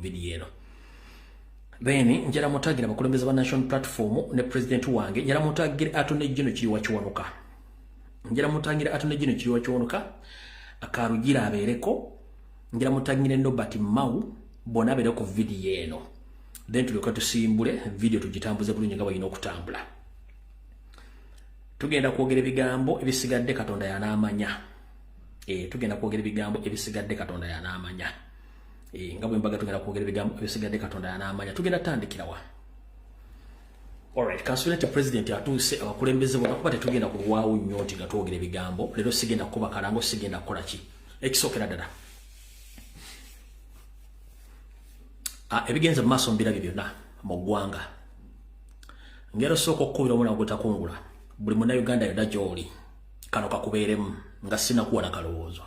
vidiyo eno. Then njala mutagira abakulembeze ba National Platform ne president wange, njala mutagire Attorney General Kiriwa Kiwanuka, njala mutagire Attorney General Kiriwa Kiwanuka akarugira abeereko, njala mutagire Norbert Mao bonna abeereko ku vidiyo eno. Then tulyoka tusimbule vidiyo tugitambuze bulungi nga bw'erina okutambula. Tugenda kwogera ebigambo ebisigadde Katonda yanaamanya. Tugenda kwogera ebigambo ebisigadde Katonda yanaamanya. Nga bwe mbaga tugenda kwogera ebigambo ebisigadde Katonda yanaamanya. Tugenda tandikira wa? Alright, kansule nti president atuuse, abakulembeze bonna, kuba tetugenda kulwawo nnyo nti nga twogera ebigambo. Leero sigenda kukuba kalango, sigenda kukola ki. Ekisookera ddala, ebigenze mu maaso mbirabye byonna mu ggwanga. Ngero sooka okukubira omwana gwetakungula buli munnayuganda yonna gy'oli, kano kakubeeremu nga sinakuwa na kalowoozo.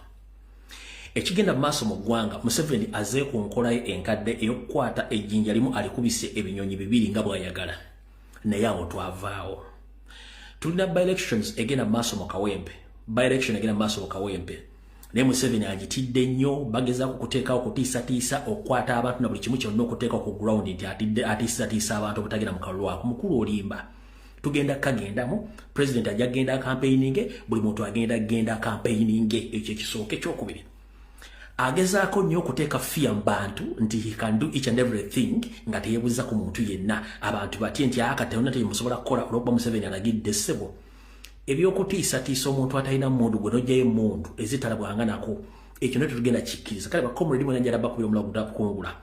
Ekigenda mu maaso mu ggwanga, Museveni azze ku nkola ye enkadde ey'okukwata ejjinja limu alikubise ebinyonyi bibiri nga bw'ayagala, naye awo twavaawo. Tulina by-elections egenda mu maaso mu Kawempe, by-election egenda mu maaso mu Kawempe, naye Museveni agitidde nnyo. Bagezaako okuteekawo okutiisatiisa, okukwata abantu na buli kimu kyonna, okuteekawo ku ground nti atidde, atiisatiisa abantu obutagenda mu kalulu ako. Mukulu olimba, tugenda kagendamu. President ajja genda campaigning, buli muntu agenda genda campaigning. Ekyo ekisooka. Ekyokubiri, agezaako nnyo okuteeka fear mu bantu nti he can do each and everything nga teyeebuuza ku muntu yenna. Abantu batye nti aka tewonna temusobola kukola olwokuba Museveni alagidde. Ssebo, ebyokutiisatiisa omuntu atalina mundu, gwe nojjayo emundu ezitalabwanga nako, ekyo ne tetugenda kikkiriza. Kale bacomrade mwena, njala bakubira omulago gutakukungula,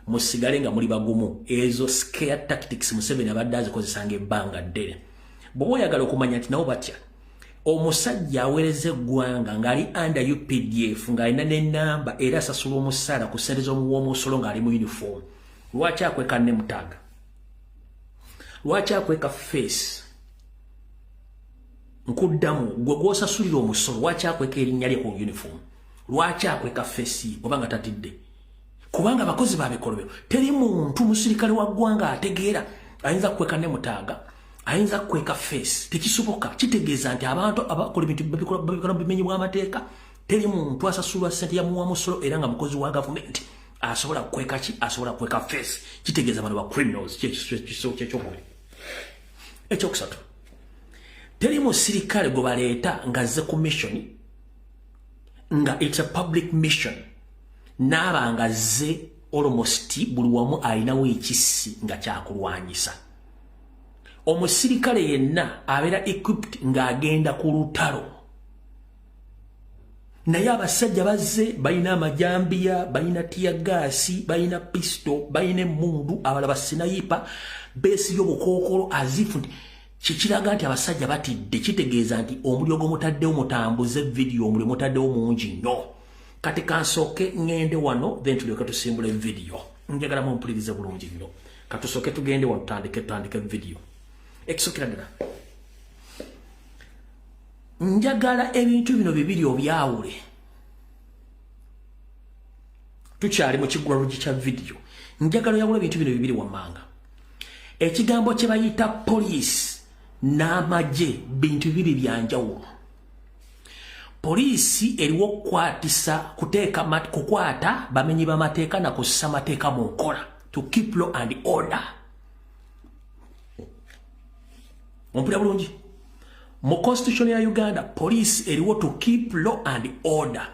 musigale nga muli bagumu. Ezo scare tactics Museveni abadde azikozesanga ebbanga ddene. Bw'oba oyagala okumanya nti nabo batya, omusajja aweereza eggwanga ng'ali under UPDF, ng'alina n'ennamba era asasula omusaala ku ssente z'omuwa omusolo, ng'ali mu uniform, lwaki akweka name tag? Lwaki akweka face? Nkuddamu, gwe gw'osasulira omusolo, lwaki akweka erinnya lye ku uniform? Lwaki akweka face ye oba nga tatidde? Kubanga abakozi babikolobero, teri muntu musirikale wa ggwanga ategeera ayinza kukweka name tag, ayinza kukweka face. Tekisoboka. Kitegeeza nti abantu abakola ebintu babikola mu bimenyi bw'amateeka. Teri muntu asasulwa ssente yamuwa musolo era nga mukozi wa gavumenti asobola kukweka ki, asobola kukweka face. Kitegeeza bano ba criminals. Kyekyokubiri. Ekyokusatu, teri musirikale gwe baleeta ng'azze ku mission, nga it's a public mission, naaba nga azze almost buli wamu alinawo ekissi nga kyakulwanyisa. Omusirikale yenna abeera equipped ng'agenda ku lutalo, naye abasajja bazze balina amajambiya, balina tear gas, balina pistol, balina emmundu, abalala basniper beesibye obukookolo, as if nti kikiraga nti abasajja batidde. Kitegeeza nti omulyo gwomutaddewo mutambuze vidiyo, omulyo mutaddewo mungi nnyo. Kati kansooke ŋŋende wano, then tulyoke tusimbula evidiyo. Njagala mumpulirize bulungi nnyo. Katusooke tugende wano, tutandike vidiyo. Ekisookera ddala, njagala ebintu bino bibiri obyawule. Tukyali mu kiggulalugi kya vidiyo. Njagala oyawula ebintu bino bibiri wammanga. Ekigambo kye bayita poliisi n'amagye bintu bibiri byanjawulo. Poliisi eriwo okukwatisa, kuteeka, kukwata bamenyi b'amateeka na kussa mateeka mu nkola, to keep law and order. Ompulira bulungi? Mu constitution ya Uganda, poliisi eriwo to keep law and order,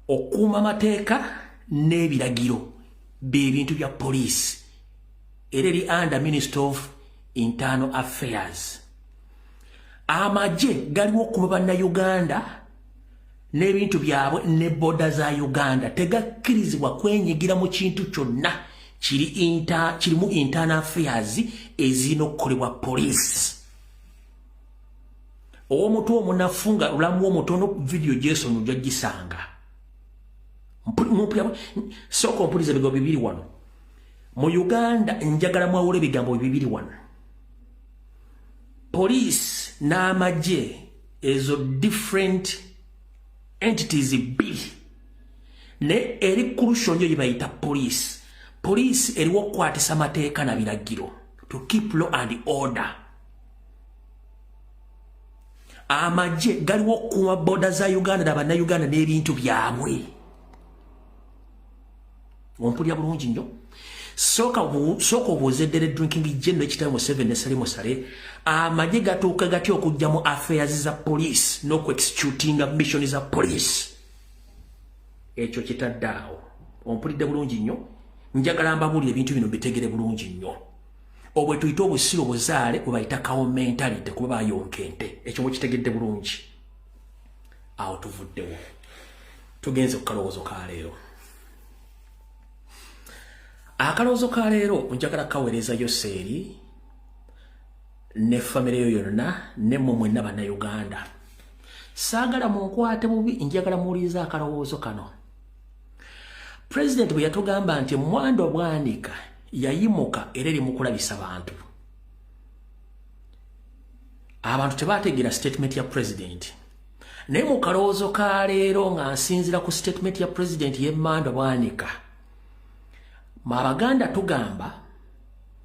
okuuma amateeka n'ebiragiro, byebintu bya poliisi, era eri under Minister of Internal Affairs. Amagye galiwo okuba bannayuganda n'ebintu byabwe ne border za Uganda. Tegakkirizibwa kwenyigira mu kintu kyonna kiri kirimu internal affairs ezirina okukolebwa poliisi. Ow'omutwe omunafu nga olamu omutono, vidiyo gyesonyi ojja gisanga. Sooka ompuliza ebigambo bibiri wano. Mu Uganda njagala mwawula ebigambo bibiri wano: poliisi n'amagye. Ezo different entities bbiri, naye eri crucial njo gye bayita poliisi. Poliisi eriwo okukwatisa mateeka na biragiro, to keep law and order. Amagye galiwo okukuuma border za Uganda nabannayuganda n'ebintu byabwe. Ompulira bulungi nnyo. Sooka obuuze ddere drinking general ekitabo Museveni ne Salim Saleh, amagye gatuuka gatya okujja mu affairs za police n'okuexecutinga mission za police? Ekyo kitadde awo. Ompulidde bulungi nnyo. Njagala mbabuulire ebintu bino bitegere bulungi nnyo. Obwe tuyite obusiru obuzaale bwe bayita cow mentality, kuba bayonka ente. Ekyo mukitegedde bulungi. Awo tuvuddewo, tugenze ku kalowoozo ka leero. Akalowoozo ka leero njagala kaweereza Yoseeri ne famire yo yonna ne mmwe mwenna Bannayuganda. Saagala munkwate bubi, njagala muwulirize akalowoozo kano. Pulezidenti bwe yatugamba nti Mwando Bwanika yayimuka era eri mu kulabisa bantu, abantu tebategeera statement ya pulezidenti. Naye mu kalowoozo ka leero nga nsinziira ku statement ya pulezidenti y'Emmando Bwanika, Abaganda tugamba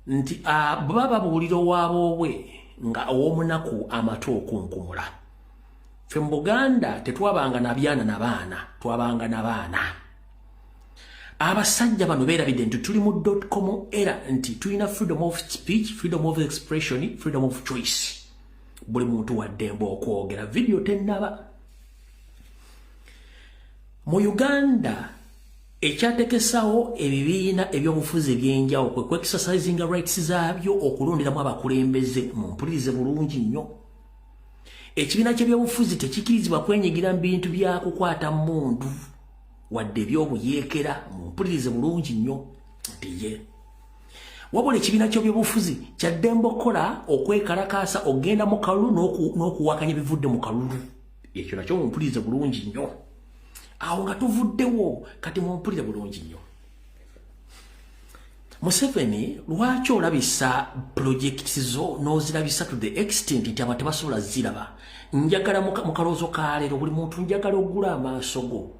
nti bwe babuulira owaboobwe nga ow'omunaku amatu okunkumula. Ffe mu Buganda tetwabanga na byana na baana, twabanga na baana. Abasajja bano beerabidde nti tuli mu .com era nti tulina freedom of speech, freedom of expression, freedom of choice. Buli muntu wa ddembe okwogera. Vidiyo tennaba. Mu Uganda ekyatekesawo ebibiina ebyobufuzi ebyenjawulo kwe kuexercisinga rights zaabyo okulonderamu abakulembeze. Mumpulirize bulungi nnyo. Ekibiina ky'ebyobufuzi tekikirizibwa kwenyigira mu bintu bya kukwata mmundu wadde ebyobuyeekera. Mumpulirize bulungi nnyo nti ye wabula ekibiina ky'ebyobufuzi kyaddembe okukola okwekalakaasa, okugenda mu kalulu n'okuwakanya ebivudde mu kalulu. Ekyo nakyo mumpulirize bulungi nnyo. Awo nga tuvuddewo, kati mumpulire bulungi nnyo. Museveni, lwaki olabisa projects zo n'ozirabisa to the extent nti abantu tebasobola ziraba? Njagala mu kalowoozo ka leero buli muntu, njagala oggula amaaso go,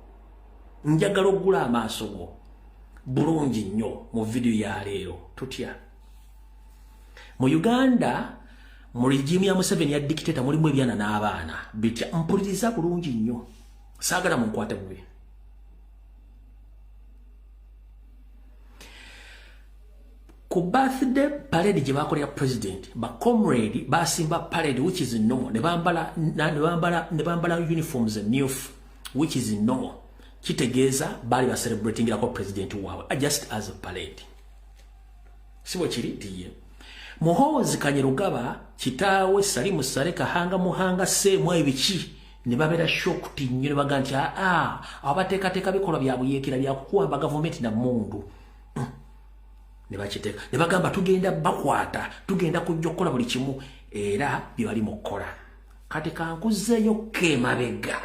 njagala oggula amaaso go bulungi nnyo. Mu vidiyo ya leero tutya mu Uganda mu regime ya Museveni ya dictator mulimu ebyana n'abaana bitya? Mpuliriza bulungi nnyo, saagala munkwate bubi. Ku birthday parade gye bakolera president, ba comrade basimba parade, which is normal, ne bambala uniforms emyufu, which is normal. Kitegeeza baali bacelebratingirako president waabwe just as a parade, si bwe kiri? Tiye Muhoozi Kanyerugaba, kitaawe Salimu Sale Kahanga Muhanga Seemu ebiki, ne babeera shocked nnyo ne baga nti aa, abateekateeka bikolwa bya buyeekera byakukuwamba gavumenti na mundu. Ne bakiteeka ne bagamba tugenda bakwata, tugenda kujja okukola buli kimu, era bye bali mu kukola kati. Kankuzeeyo kemabega.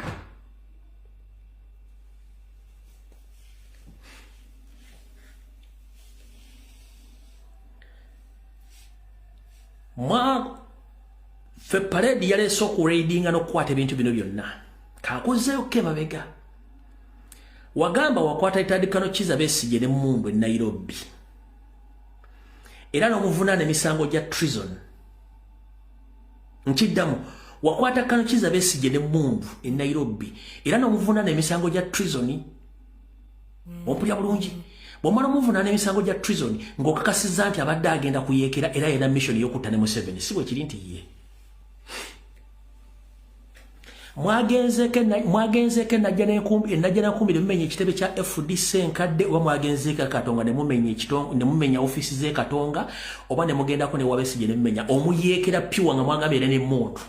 Mwa ffe parade yaleese okuraidinga n'okukwata ebintu bino byonna. Kakuzeeyo kemabega. Wagamba wakwata itandikano Kiza Besigye ne mundu e Nairobi, era n'omuvunaana emisango gya treason. Nkiddamu, wakwata kano Kiza Besigye ne mundu e Nairobi, era n'omuvunaana emisango gya treason. Ompulya bulungi? Bw'omala omuvunaana emisango gya treason ng'okakasizza nti abadde agenda kuyeekera era yena mission ey'okutta ne Museveni, si bwe kiri? Nti ye mwagenzeeko enajja nankumbi ne mumenya ekitebe kya FDC enkadde, oba mwagenzeeko Katonga ne mumenya ofiisi z'e Katonga, oba ne mugendako ne Wabesigye ne mumenya omuyeekera pure nga mwagambye era n'emmundu?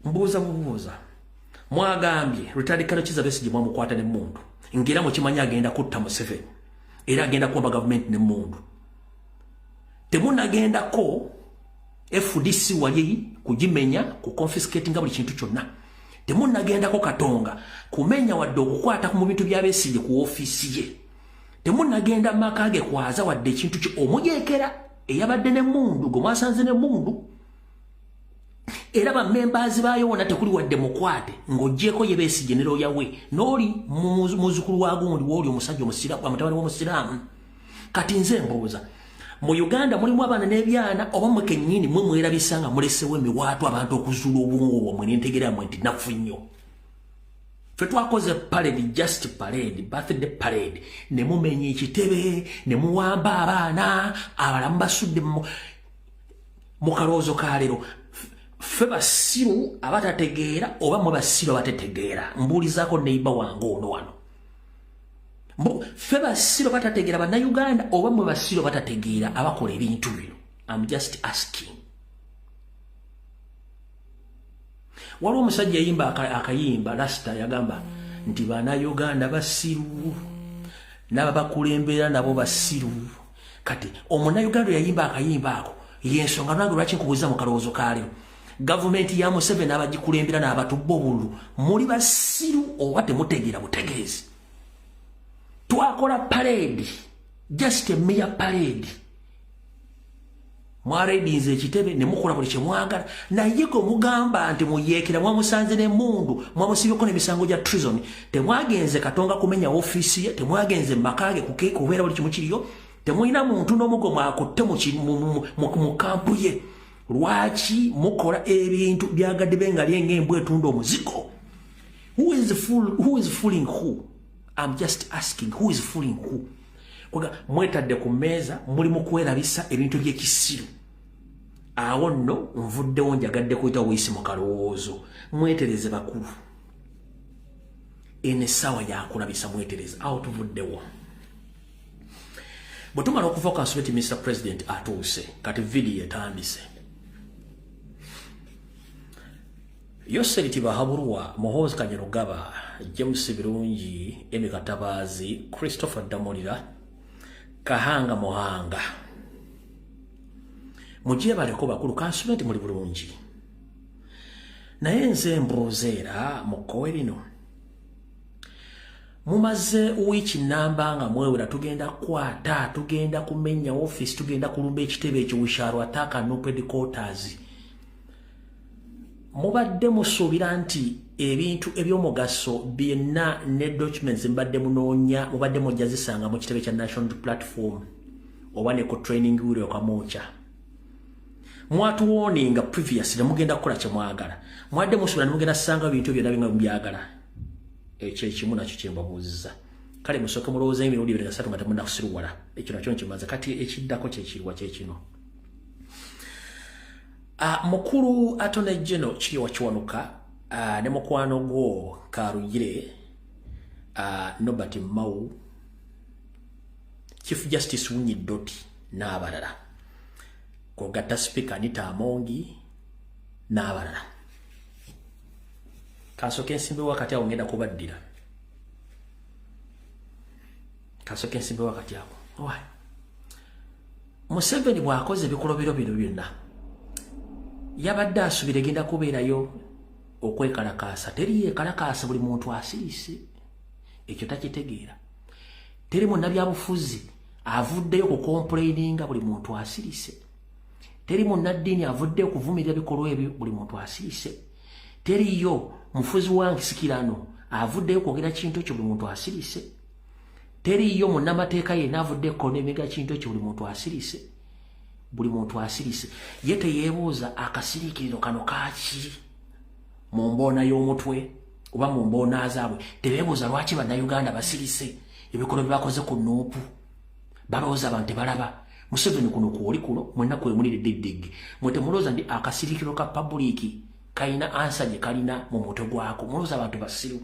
Mbuuza bubuuza. Mwagambye retired Colonel Kiza Besigye mwamukwata n'emmundu, ng'era mukimanyi agenda kutta Museveni era agenda kuwamba gavumenti n'emmundu. Temunagendako FDC wali kugimenya, ku confiscatinga buli kintu kyonna. Temunagendako Katonga kumenya wadde okukwata mu bintu bya Besigye ku ofiisi ye. Temunagenda maka ge kwaza wadde ekintu kye omuyeekera eyabadde n'emmundu gwe mwasanze n'emmundu, era bamembaazi baayo wonna tekuli wadde mukwate ng'oggyeko ye Besigye ne looya we n'oli muzzukulu wa gundi wooli omusajja omusiraamu, mutabani w'omusiraamu. Kati nze mbuuza, mu Uganda mulimu abaana n'ebyana, oba mwe kennyini mwe mwerabisa nga mulesewo emiwaatu abantu okuzuula obwongo bwammwe n'entegeera yammwe nti nafu nnyo? Ffe twakoze parade, just parade, birthday parade, ne mumenya ekitebe, ne muwamba abaana abalamu basudde mu kalowoozo ka leero. Ffe basiru abatategeera oba mwe basiru abatetegeera? Mbuulizaako neiba wange ono wano. Ffe basiru abatategeera Bannayuganda oba mwe basiru abatategeera abakola ebintu bino? I'm just asking. Waliwo omusajja yayimba akayimba lasta, yagamba nti Bannayuganda basiru n'ababakulembera nabo basiru. Kati Omunnayuganda yayimba akayimba ako, yensonga lwange lwaki nkubuuza mu kalowoozo kaaleo, gavumenti ya Museveni abagikulembera n'abatubba obululu, muli basiru oba temutegeera butegeezi? Twakola parade, just a mere parade, mwaredinze ekitebe ne mukola buli kyemwagala, naye gwe mugamba nti muyeekera mwamusanze n'emmundu, mwamusibyeko n'emisango gya treason. Temwagenze Katonga kumenya ofiisi ye, temwagenze mu maka ge kubeera buli kimu kiriyo, temulina muntu n'omu gwe mwakutte mu kampu ye. Lwaki mukola ebintu byagadde be nga lyeng'embwa etunda omuzigo? Who is fool, who is fooling who? I'm just asking, who is fooling who? Kwaga mwetadde ku mmeeza, muli mu kwerabisa ebintu by'ekisiru. Awo nno nvuddewo, njagadde kuyita buyisi mu kalowoozo. Mwetereze bakulu, eno essaawa yakulabisa, mwetereze. Awo tuvuddewo. Bwe tumala okuva kansube ti Mr President atuuse, kati vidiyo etandise. Yoseri Tibahaburwa, Muhoozi Kainerugaba, James Birungi, Emmy Katabaazi, Christopher Damulira, Kahanga Muhanga, mugyebaleko bakulu. Kansube nti muli bulungi, naye nze mbuuza era mu kkowe lino mumaze wiiki namba nga mwewera tugenda kukwata, tugenda kumenya ofiisi, tugenda kulumba ekitebe ekyo, we shall attack NUP headquarters. Mubadde musuubira nti ebintu eby'omugaso byonna ne documents mbadde munoonya mubadde mujja zisanga mu kitebe kya National Platform oba ne ku training wheel okamwokya? Mwatuwoninga previous ne mugenda kukola kye mwagala. Mwadde musuubira ne mugenda sanga ebintu byonna binga mubyagala? Ekyo ekimu nakyo kyembabuuziza. Kale musooke mulowooza emirundi ebiri gasatu nga temunnakusiruwala. Ekyo nakyo nkimaze. Kati ekiddako kyekiriwa? Kyekino. Mukulu Attorney General Kiryowa Kiwanuka ne mukwano gwo Karugire Norbert Mao, Chief Justice Winyi Doti n'abalala, kwogatta Speaker Anita Amongi n'abalala. Kansooke ensimbe wakati awo, ngenda kubaddira. Kansooke ensimbe wakati awo. Why? Museveni bw'akoze ebikolobero bino byonna, yabadde asuubira egenda kubeerayo okwekalakaasa. Teri yeekalakaasa, buli muntu asirise. Ekyo takitegeera. Teri munnabyabufuzi avuddeyo kucomplaininga, buli muntu asirise. Teri munnaddiini avuddeyo kuvumirira bikolwa ebyo, buli muntu asirise. Teriyo mufuzi wa nsikirano avuddeyo kwogera kintu ekyo, buli muntu asirise. Teriyo munnamateeka yenna avuddeyo kukonemiga kintu ekyo, buli muntu asirise. Buli muntu asirise. Ye teyeebuuza akasiriikiriro kano kaki mu mboona y'omutwe oba mu mboona zaabwe? Tebeebuuza lwaki Bannayuganda basirise ebikolwa bye bakoze ku NUP? Balowooza abantu tebalaba. Museveni kuno kwoli kuno mwenna kwe muli ddigdiggi. Mwe temulowooza nti akasiriikiriro ka public kalina answer gye kalina mu mutwe gwako? Mulowooza abantu basiru?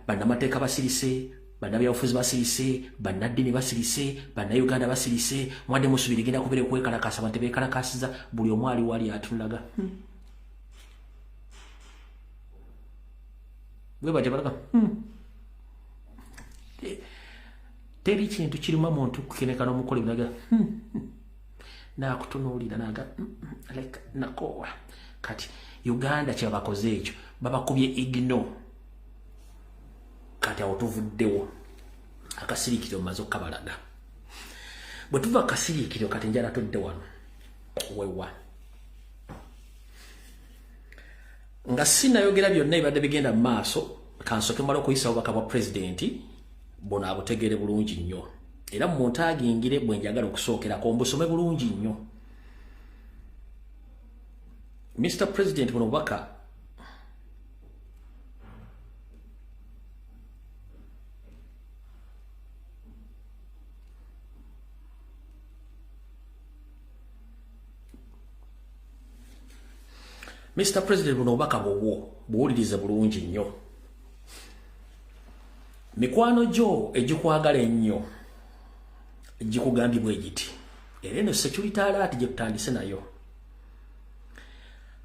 Bannamateeka basirise, bannabyabufuzi basirise, bannaddiini basirise, Bannayuganda basirise. Mwadde musuubira egenda kubeera okwekalakaasa, abantu tebeekalakaasiza. Buli omu ali wali atunulaga bwe batyo balaga. Teri kintu kiruma muntu kukeneka n'omukola ebinaga nakutunuulira naga leka nakoowa. Kati Uganda kyebabakoze ekyo, babakubye igno. Kati awo tuvuddewo, akasiriikiriro maze okukabalaga. Bwe tuva akasiriikiriro, kati njala tudde wano wewa nga sinayogera byonna ebibadde bigenda mu maaso. Kansooke mala okuyisa obubaka bwa pulezidenti buno abutegeere bulungi nnyo, era muntu agingire bwe njagala okusookerako mbusome bulungi nnyo. Mr President, buno obubaka Mr President, buno obubaka bubwo, buwulirize bulungi nnyo. Mikwano gyo egikwagala ennyo gikugambye bwe giti, era eno security alert gye tutandise nayo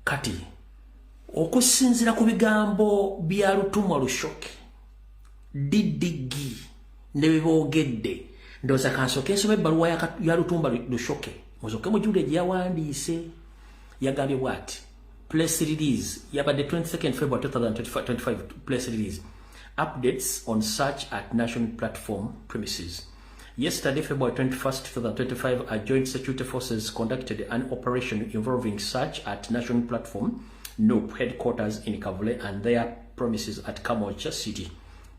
kati. Okusinziira ku bigambo bya Lutumwa Lushoke, DDG, ne beboogedde, ndowooza kansooke ensoma ebbaluwa ya Lutumba Lushoke, musooke mujulire gye yawandiise. Yagambye bw'ati, press release yabadde 22nd February 2025. Press release, updates on search at National Platform premises. Yesterday, February 21st, 2025, a joint security forces conducted an operation involving search at National Platform NUP headquarters in Kavule and their premises at Kamwokya City.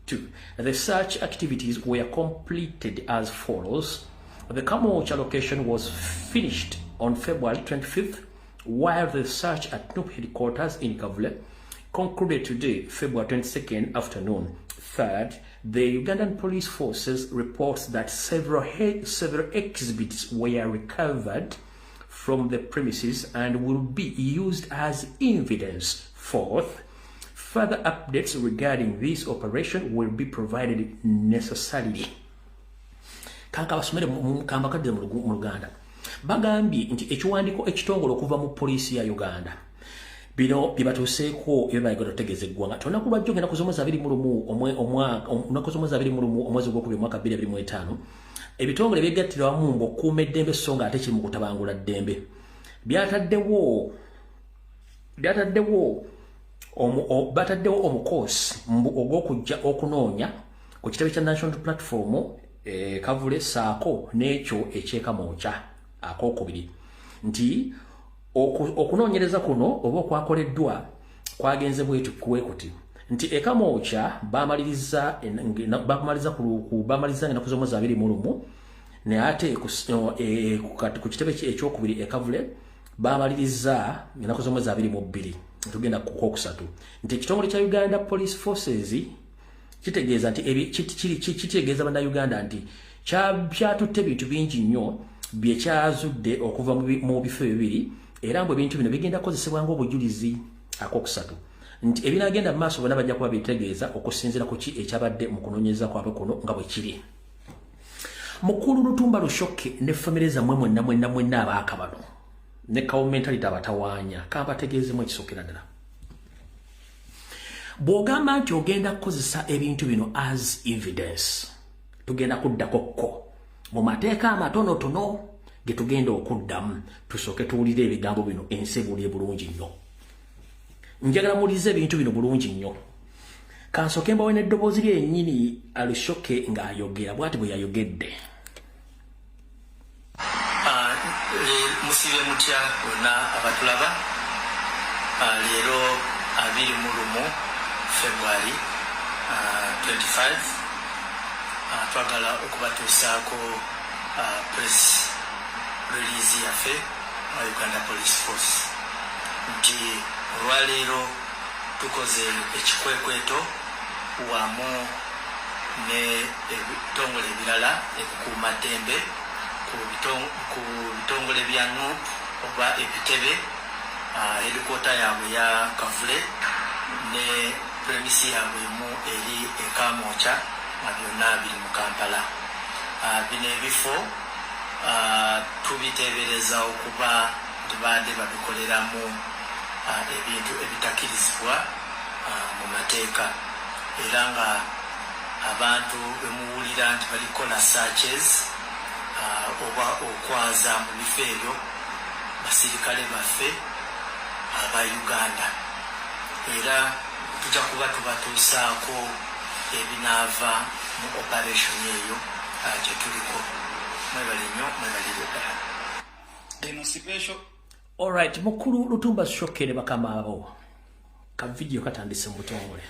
Two, the search activities were completed as follows. The Kamwokya location was finished on February 25th, while the search at NUP headquarters in Kavule concluded today, February 22nd afternoon. Third, the Ugandan police forces reports that several exhibits were recovered from the premises and will be used as evidence. Fourth, further updates regarding this operation will be provided necessarily. Kanka basomere kambakadde mu Luganda. Bagambye nti ekiwandiiko ekitongole okuva mu poliisi ya Uganda, bino byebatuuseeko ebyo bayagala otegeeza eggwanga. Olunaku lwajjo ngenda z'omwezi 21, olunaku z'omwezi 21, omwezi gwokubiri, omwaka 2025, ebitongole byegattira wamu ng'okuuma eddembe, so nga ate kiri mu kutabangula ddembe, byataddewo bataddewo omukoosi mbu ogw'okujja okunoonya ku kitebe kya National Platform Kavule saako n'ekyo ekyekamwokya. Akokubiri nti okunoonyereza kuno oba okwakoleddwa kwagenze bwetu kuwe kuti nti ekamwokya bamaliriza ennaku z'omwezi 21, naye ate ku kitebe ekyokubiri ekavule bamaliriza ennaku z'omwezi 22. Tugenda ku kwokusatu nti ekitongole kya Uganda Police Forces kitegeeza nti kitegeeza bannayuganda nti kyatutte ebintu bingi nnyo bye kyazudde okuva mu bifo bibiri, era mbu ebintu bino bigenda kukozesebwa ng'obujulizi. Akokusatu nti ebinagenda mu maaso bonna bajja kuba bitegeeza okusinziira ku ki ekyabadde mu kunoonyereza kwabwe kuno nga bwe kiri. Mukulu Lutumba Lushoke ne famire zammwe mwenna mwenna mwenna abaakabano ne cow mentality abatawaanya, kambategeezemu ekisookera ddala. Bw'ogamba nti ogenda kukozesa ebintu bino as evidence, tugenda kuddako kko mu mateeka amatonotono ge tugenda okuddamu. Tusooke tuwulire ebigambo bino, ensi ebuulire bulungi nnyo. Njagala muwulirize ebintu bino bulungi nnyo. Kansooke mbawe n'eddoboozi lyennyini Alushoke ng'ayogera bw'ati bwe yayogedde. Musibe mutya bonna abatulaba? Leero 21 February 25, twagala okubatuusaako press release yaffe nga Uganda Police Force nti olwaleero tukoze ekikwekweto wamu ne ebitongole ebirala ebikuumaddembe ku bitongole bya NUP oba ebitebe, headquarter yaabwe ya Kavule ne premise yaabwe emu eri ekamwokya, nga byonna biri mu Kampala. Bino ebifo tubiteebereza okuba nti baadde babikoleramu ebintu ebitakkirizibwa mu mateeka, era nga abantu bemuwulira nti balikola searches oba okwaza mu bifo ebyo basirikale baffe aba Uganda, era tujja kuba tubatuusaako ebinaava mu operation eyo gye tuliko. Mwebale nnyo, mwebalire ddala. Eno special. Alright, mukulu Lutumba Shokere, bakama abo, ka video katandise mu butongole.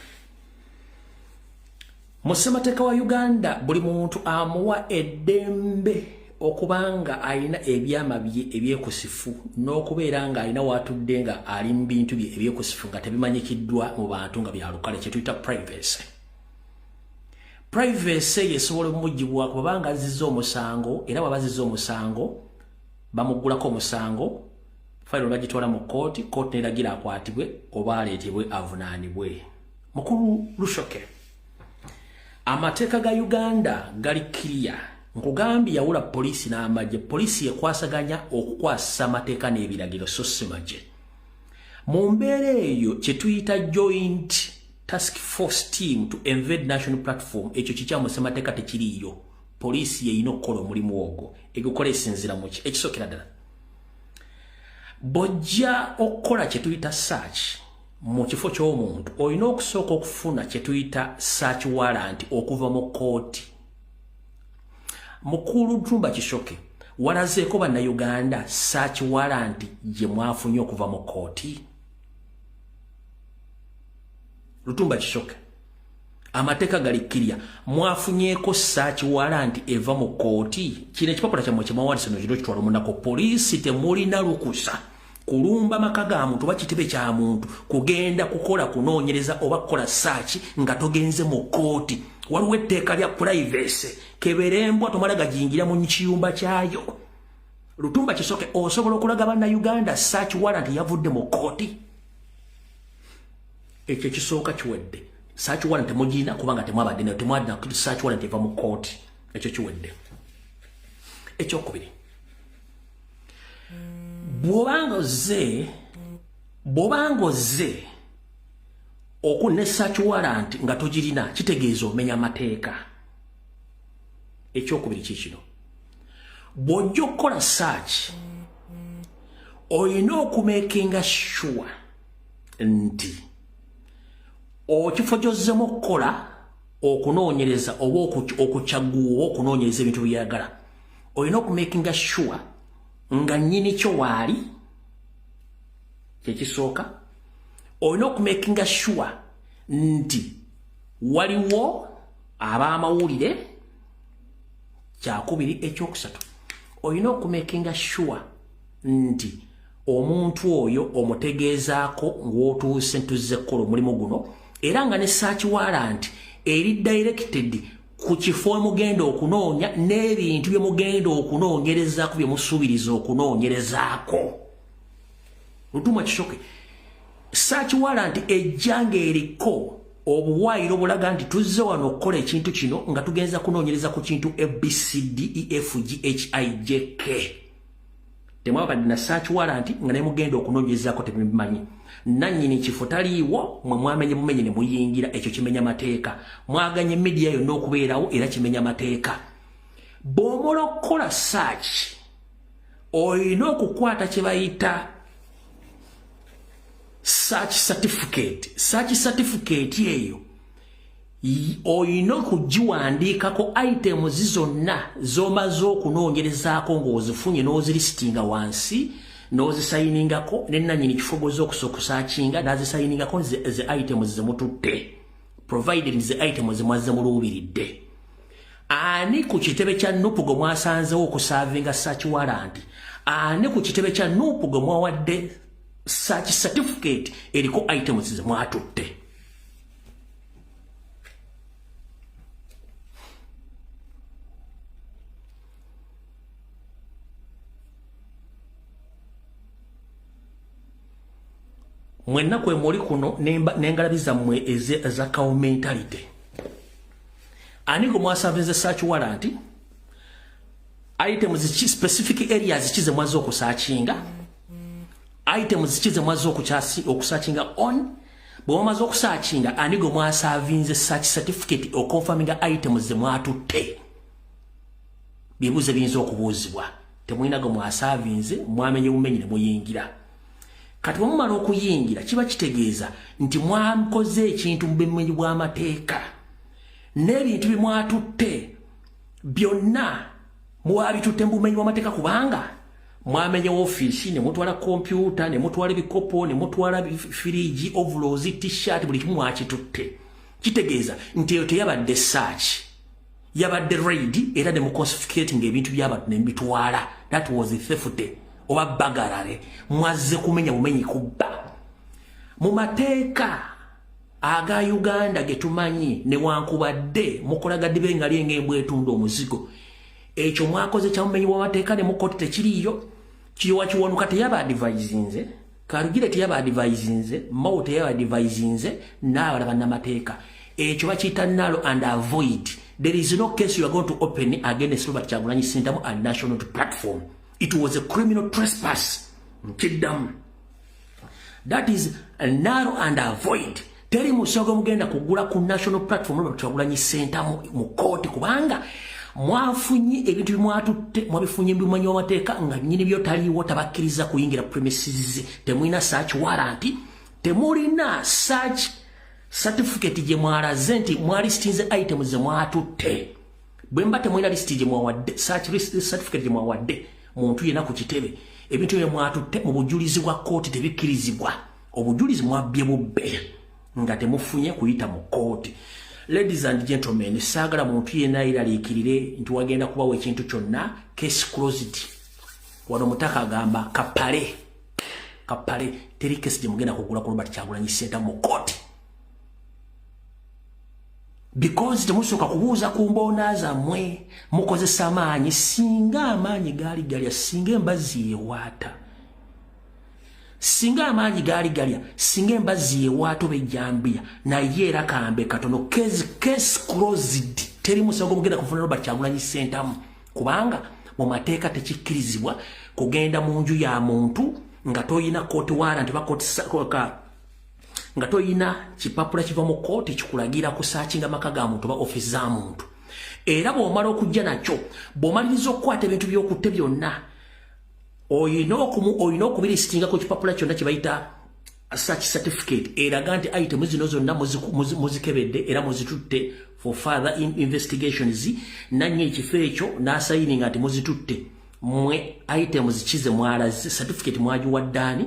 Mu ssemateeka wa Uganda, buli muntu amuwa eddembe okubanga alina ebyama bye ebyekusifu n'okubeera nga alina waatudde nga ali mu bintu bye ebyekusifu nga tebimanyikiddwa mu bantu, nga byalukale, kye tuyita privacy. Privacy eyo esobola omugibwako bwabanga azizza omusango, era bw'aba azizza omusango bamuggulako omusango. Fayiro bagitwala mu kkooti, kkooti n'eragira akwatibwe oba aleetebwe avunaanibwe. Mukulu Rushoke, amateeka ga Uganda gali kiriya. Nkugambye yawula poliisi n'amagye. Poliisi yekwasaganya okukwasisa amateeka n'ebiragiro, so si magye. Mu mbeera eyo kye tuyita joint task force team to invade national platform, ekyo kikyamu, ssemateeka tekiriiyo. Poliisi yeyina okukola omulimu ogwo. Egukola esinzira muki? Ekisookera ddala, bw'ojja okukola kye tuyita search mu kifo ky'omuntu, olina okusooka okufuna kye tuyita search warrant okuva mu kkooti. Mukulu Tumba Kishoke, walazeeko Bannayuganda search warrant gye mwafunye okuva mu kkooti? Lutumba Kishoke, amateeka gali kirya. Mwafunyeeko search warrant eva mu kkooti? Kino ekipapula kyammwe kyemwawandise no kino kitwala omunako. Poliisi temulina lukusa kulumba maka ga muntu oba kitebe kya muntu kugenda kukola kunoonyereza oba kukola search nga togenze mu kkooti. Waliwo etteeka lya privacy. Keberembwa tomala gajingira mu kiyumba kyayo. Lutumba Kisoke, osobola okulaga Bannayuganda search warrant yavudde mu kkooti? Ekyo ekisooka kiwedde. Search warrant temugirina kubanga temwabadde nayo, temwadina search warrant eva mu kkooti. Ekyo kiwedde. Ekyokubiri, bw'obanga ozze ne search warrant nga togirina, kitegeeza omenya amateeka. Ekyokubiri kikino: bw'ojja okukola search, olina okumakinga sure nti okifo gy'ozzemu okukola okunoonyereza oba okukyaguwa oba okunoonyereza ebintu byeyagala, olina okumakinga sure nga nnyini kyo waali. Kyekisooka, olina okumakinga sure nti waliwo ab'amawulire. Kyakubiri. Ekyokusatu, olina okumakinga sure nti omuntu oyo omutegeezaako ng'otuuse, ntuzze kukola omulimu guno, era nga ne search warrant eri directed ku kifo mugenda okunoonya n'ebintu bye mugenda okunoonyerezaako, bye musuubiriza okunoonyerezaako. Lutumwa Kishoke, search warrant ejja ng'eriko obuwaayiro obulaga nti tuzze wano okukola ekintu kino nga tugenza kunoonyereza ku kintu ABCDEFGHIJK. Temwabadde na search warrant nga ne mugenda okunoonyerezaako temubimanyi, nannyini kifo taliiwo, mwe mwamenye bumenye ne muyingira. Ekyo kimenya mateeka. Mwaganye media yonna okubeerawo, era kimenya mateeka. Bw'omola okukola search, olina okukwata kye bayita search certificate. Search certificate eyo olina okugiwandiikako items zonna z'omaze okunoonyerezaako ng'ozifunye, n'ozilistinga wansi, n'ozisayiningako, ne nannyini kifo gwoza okusearchinga n'azisayiningako ze items zemututte, provided ze items zemwazze muluubiridde. Ani ku kitebe kya NUP gwe mwasanzewo okuservinga search warrant? Ani ku kitebe kya NUP gwe mwawadde search certificate eriko items ze mwatutte? Mwenna kwe muli kuno n'engalabi zammwe eza cow mentality. Ani gwe mwaservinze search warrant? Items ki, specific areas ki ze mwazze okusearchinga? Items ki ze mwazze okusearchinga on? Bwe mwamaze okusearchinga, ani gwe mwaservinze search certificate oconfirminga items ze mwatutte? Bibuuzo biyinza okubuuzibwa. Temulina gwe mwaservinze, mwamenye bumenyi ne muyingira. Kati bwe okuyingira, kiba kitegeeza nti mwakoze ekintu mu bumenyi bw'amateeka, n'ebintu bye mwatutte byonna mwabitutte mu bumenyi bw'amateeka, kubanga mwamenye ofiisi ne mutwala kompyuta, ne mutwala ebikopo, ne mutwala firiji, overalls, T-shirt, buli kimu mwakitutte. Kitegeeza nti eyo teyabadde search, yabadde raid, era ne muconfiscating ebintu by'abantu ne mbitwala. That was theft oba burglary. Mwazze kumenya bumenyi, kubba. Mu mateeka aga Uganda ge tumanyi, newankubadde mukola gadibe nga lyeng'embwa etunda omuzigo, ekyo mwakoze kyamumenyi w'amateeka ne mukooti tekiriiyo. Kiryowa Kiwanuka teyaba advisinze, Karugire teyaba advisinze, Mao teyaba advisinze, n'abalala bannamateeka. Ekyo bakiyita null and void. There is no case you are going to open against Robert Kyagulanyi Ssentamu and National Platform. It was a criminal trespass. Nkiddamu. That is null and void. Teri musango mugenda kugula ku National Platform Robert Kyagulanyi Ssentamu mu kooti, kubanga mwafunye ebintu bimwatutte, mwabifunye mbimanyi w'amateeka nga nnyini byo taliiwo, tabakkiriza kuyingira premises. Temulina search warrant, temulina search certificate gye mwalaze nti mwalistinze item ze mwatutte. Bwe mba temulina list gye mwawadde, search certificate gye mwawadde muntu yenna ku kitebe, ebintu bye mwatutte mu bujulizi bwa kooti tebikkirizibwa. Obujulizi mwabbye bubbe nga temufunye kuyita mu kooti. Ladies and gentlemen, saagala muntu yenna yeraliikirire nti wagenda kubawo ekintu kyonna. Case closed. Wano mutaka agamba kapale kapale, teri kesi gye mugenda kugula ku Robert Kyagulanyi Ssentamu mu kooti, because temusooka kubuuza ku mboona zammwe, mukozesa amaanyi. Singa amaanyi gaali galya, singa embazzi yewaata, singa amaanyi gaali galya, singa embazzi yewaata oba ejjambiya. Naye era kambe katono, case closed. Teri musango mugenda kufuna Robert Kyagulanyi Ssentamu, kubanga mu mateeka tekikkirizibwa kugenda mu nju ya muntu nga toyina court warrant oba nga toyina kipapula kiva mu kooti kikulagira kusearchinga maka ga muntu oba office za muntu. Era bw'omala okujja nakyo, bw'omaliriza okukwata ebintu by'okutte byonna, oyina okubilistinga ku kipapula kyonna kye bayita search certificate, eraga nti item zino zonna muzikebedde era muzitutte for further investigations. Nanye ekifo ekyo n'asayininga nti muzitutte. Mwe items kize mwalaze, certificate mwagiwadde ani,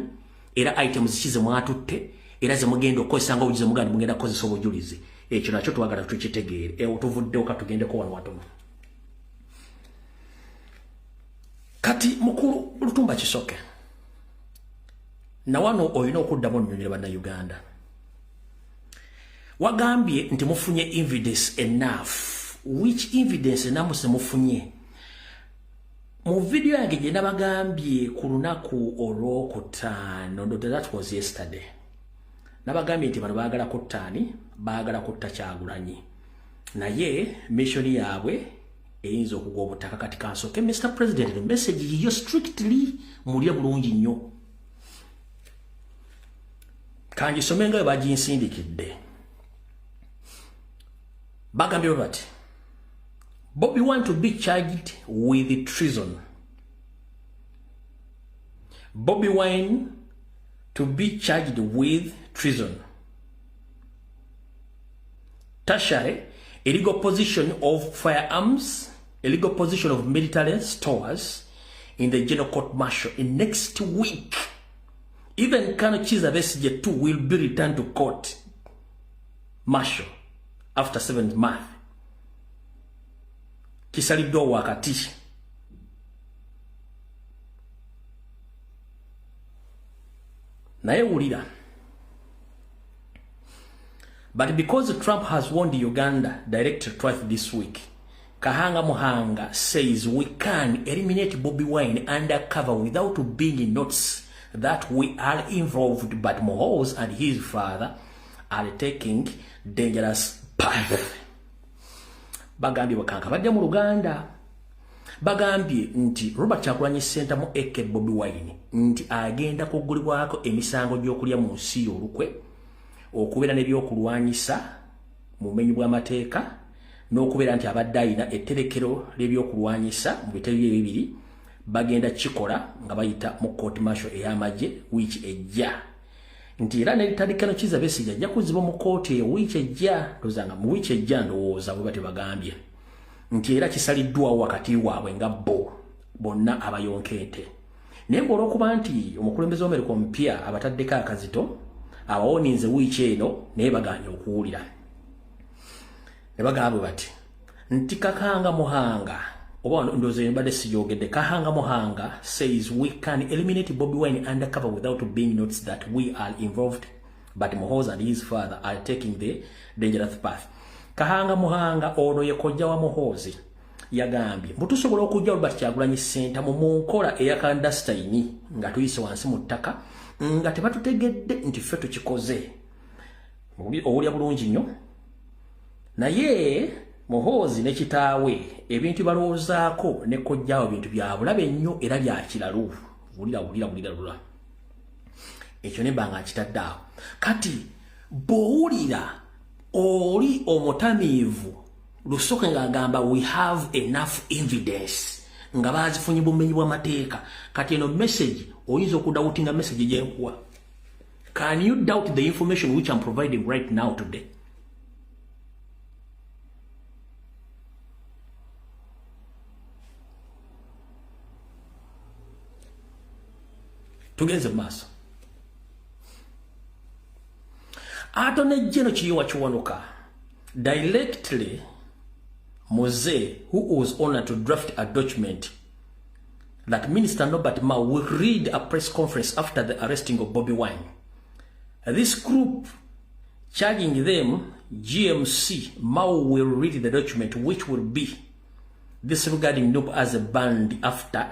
era items kize mwatutte, era ze mugenda okukozesa nga obujulizi, muganda mugenda kukozesa obujulizi? Ekyo nakyo twagala tukitegeere. Ewo tuvuddewo, katugendeko wano watono. Kati mukulu Lutumba Kisoke, nawano olina okuddamu onnyonnyole Bannayuganda. Wagambye nti mufunye evidence enough. Which evidence enough mufunye? Mu video yange gye nabagambye ku lunaku olwokutaano, that was yesterday, nabagambye nti bano baagala kuttaani, baagala kutta Kyagulanyi, naye mission yaabwe eyinza okugwa obutaka. Kati kansooke, Mr President, the message yiyo strictly mulye bulungi nnyo, kangisome nga bwe baginsindikidde. Bagambye bati, "Bobi Wine to be charged with treason. Bobi Wine to be charged with treason, tertiary illegal possession of firearms, illegal possession of military stores in the General Court Martial in next week. Even Colonel Kizza Besigye too will be returned to court martial after 7 months." Kisaliddwa wakati. Naye wulira. "But because Trump has warned Uganda directly twice this week, Kahanga Muhanga says we can eliminate Bobi Wine undercover without being noticed that we are involved, but Muhoozi and his father are taking dangerous path." Bagambye bakanka badde mu Luganda. Bagambye nti Robert Kyagulanyi Ssentamu aka Bobi Wine nti agenda kuggulibwako emisango gy'okulya mu nsi olukwe, okubeera n'ebyokulwanyisa mu bumenyi bw'amateeka, n'okubeera nti abadde ayina etterekero ly'ebyokulwanyisa mu bitebe bye bibiri. Bagenda kikola nga bayita mu court martial ey'amagye wiiki ejja, nti era ne Colonel Kizza Besigye ajja kuzibwa mu kooti eyo wiiki ejja, ndowooza nga mu wiiki ejja, ndowooza bwe batyo bagambye, nti era kisaliddwawo wakati waabwe nga bo bonna abayonka ente. Naye ng'olwokuba nti omukulembeze w'Amerika omupya abataddeko akazito, abawoninze wiiki eno, naye baganye okuwulira, ne bagamba bati nti Kakanga Muhanga, oba ndowooza mbadde siyogedde, Kahanga Muhanga says we can eliminate Bobi Wine undercover without being noticed that we are involved, but Muhoozi and his father are taking the dangerous path. Kahanga Muhanga ono ye kojja wa Muhoozi. Yagambye mbu tusobola okujja Robert Kyagulanyi Ssentamu mu nkola eya clandestine nga tuyise wansi mu ttaka nga tebatutegedde nti ffe tukikoze. Owulya bulungi nnyo. Naye Muhoozi ne kitaawe ebintu balowoozaako ne kojjaawo bintu bya bulabe nnyo era bya kiralu. Wulira wulira wulira lula. Ekyo ne mbanga nkitadde awo. Kati bw'owulira oli omutamiivu Lusoke ng'agamba we have enough evidence nga bazifunye bumenyi bw'amateeka. Kati eno message oyinza okudawutinga message gye nkuwa. Can you doubt the information which I'm providing right now today? Tugenze maaso. Attorney General Kiyowa Kiwanuka directly Mose, who was honored to draft a document that Minister Norbert Mao will read a press conference after the arresting of Bobi Wine. This group charging them GMC, Mao will read the document, which will be disregarding NUP as a band after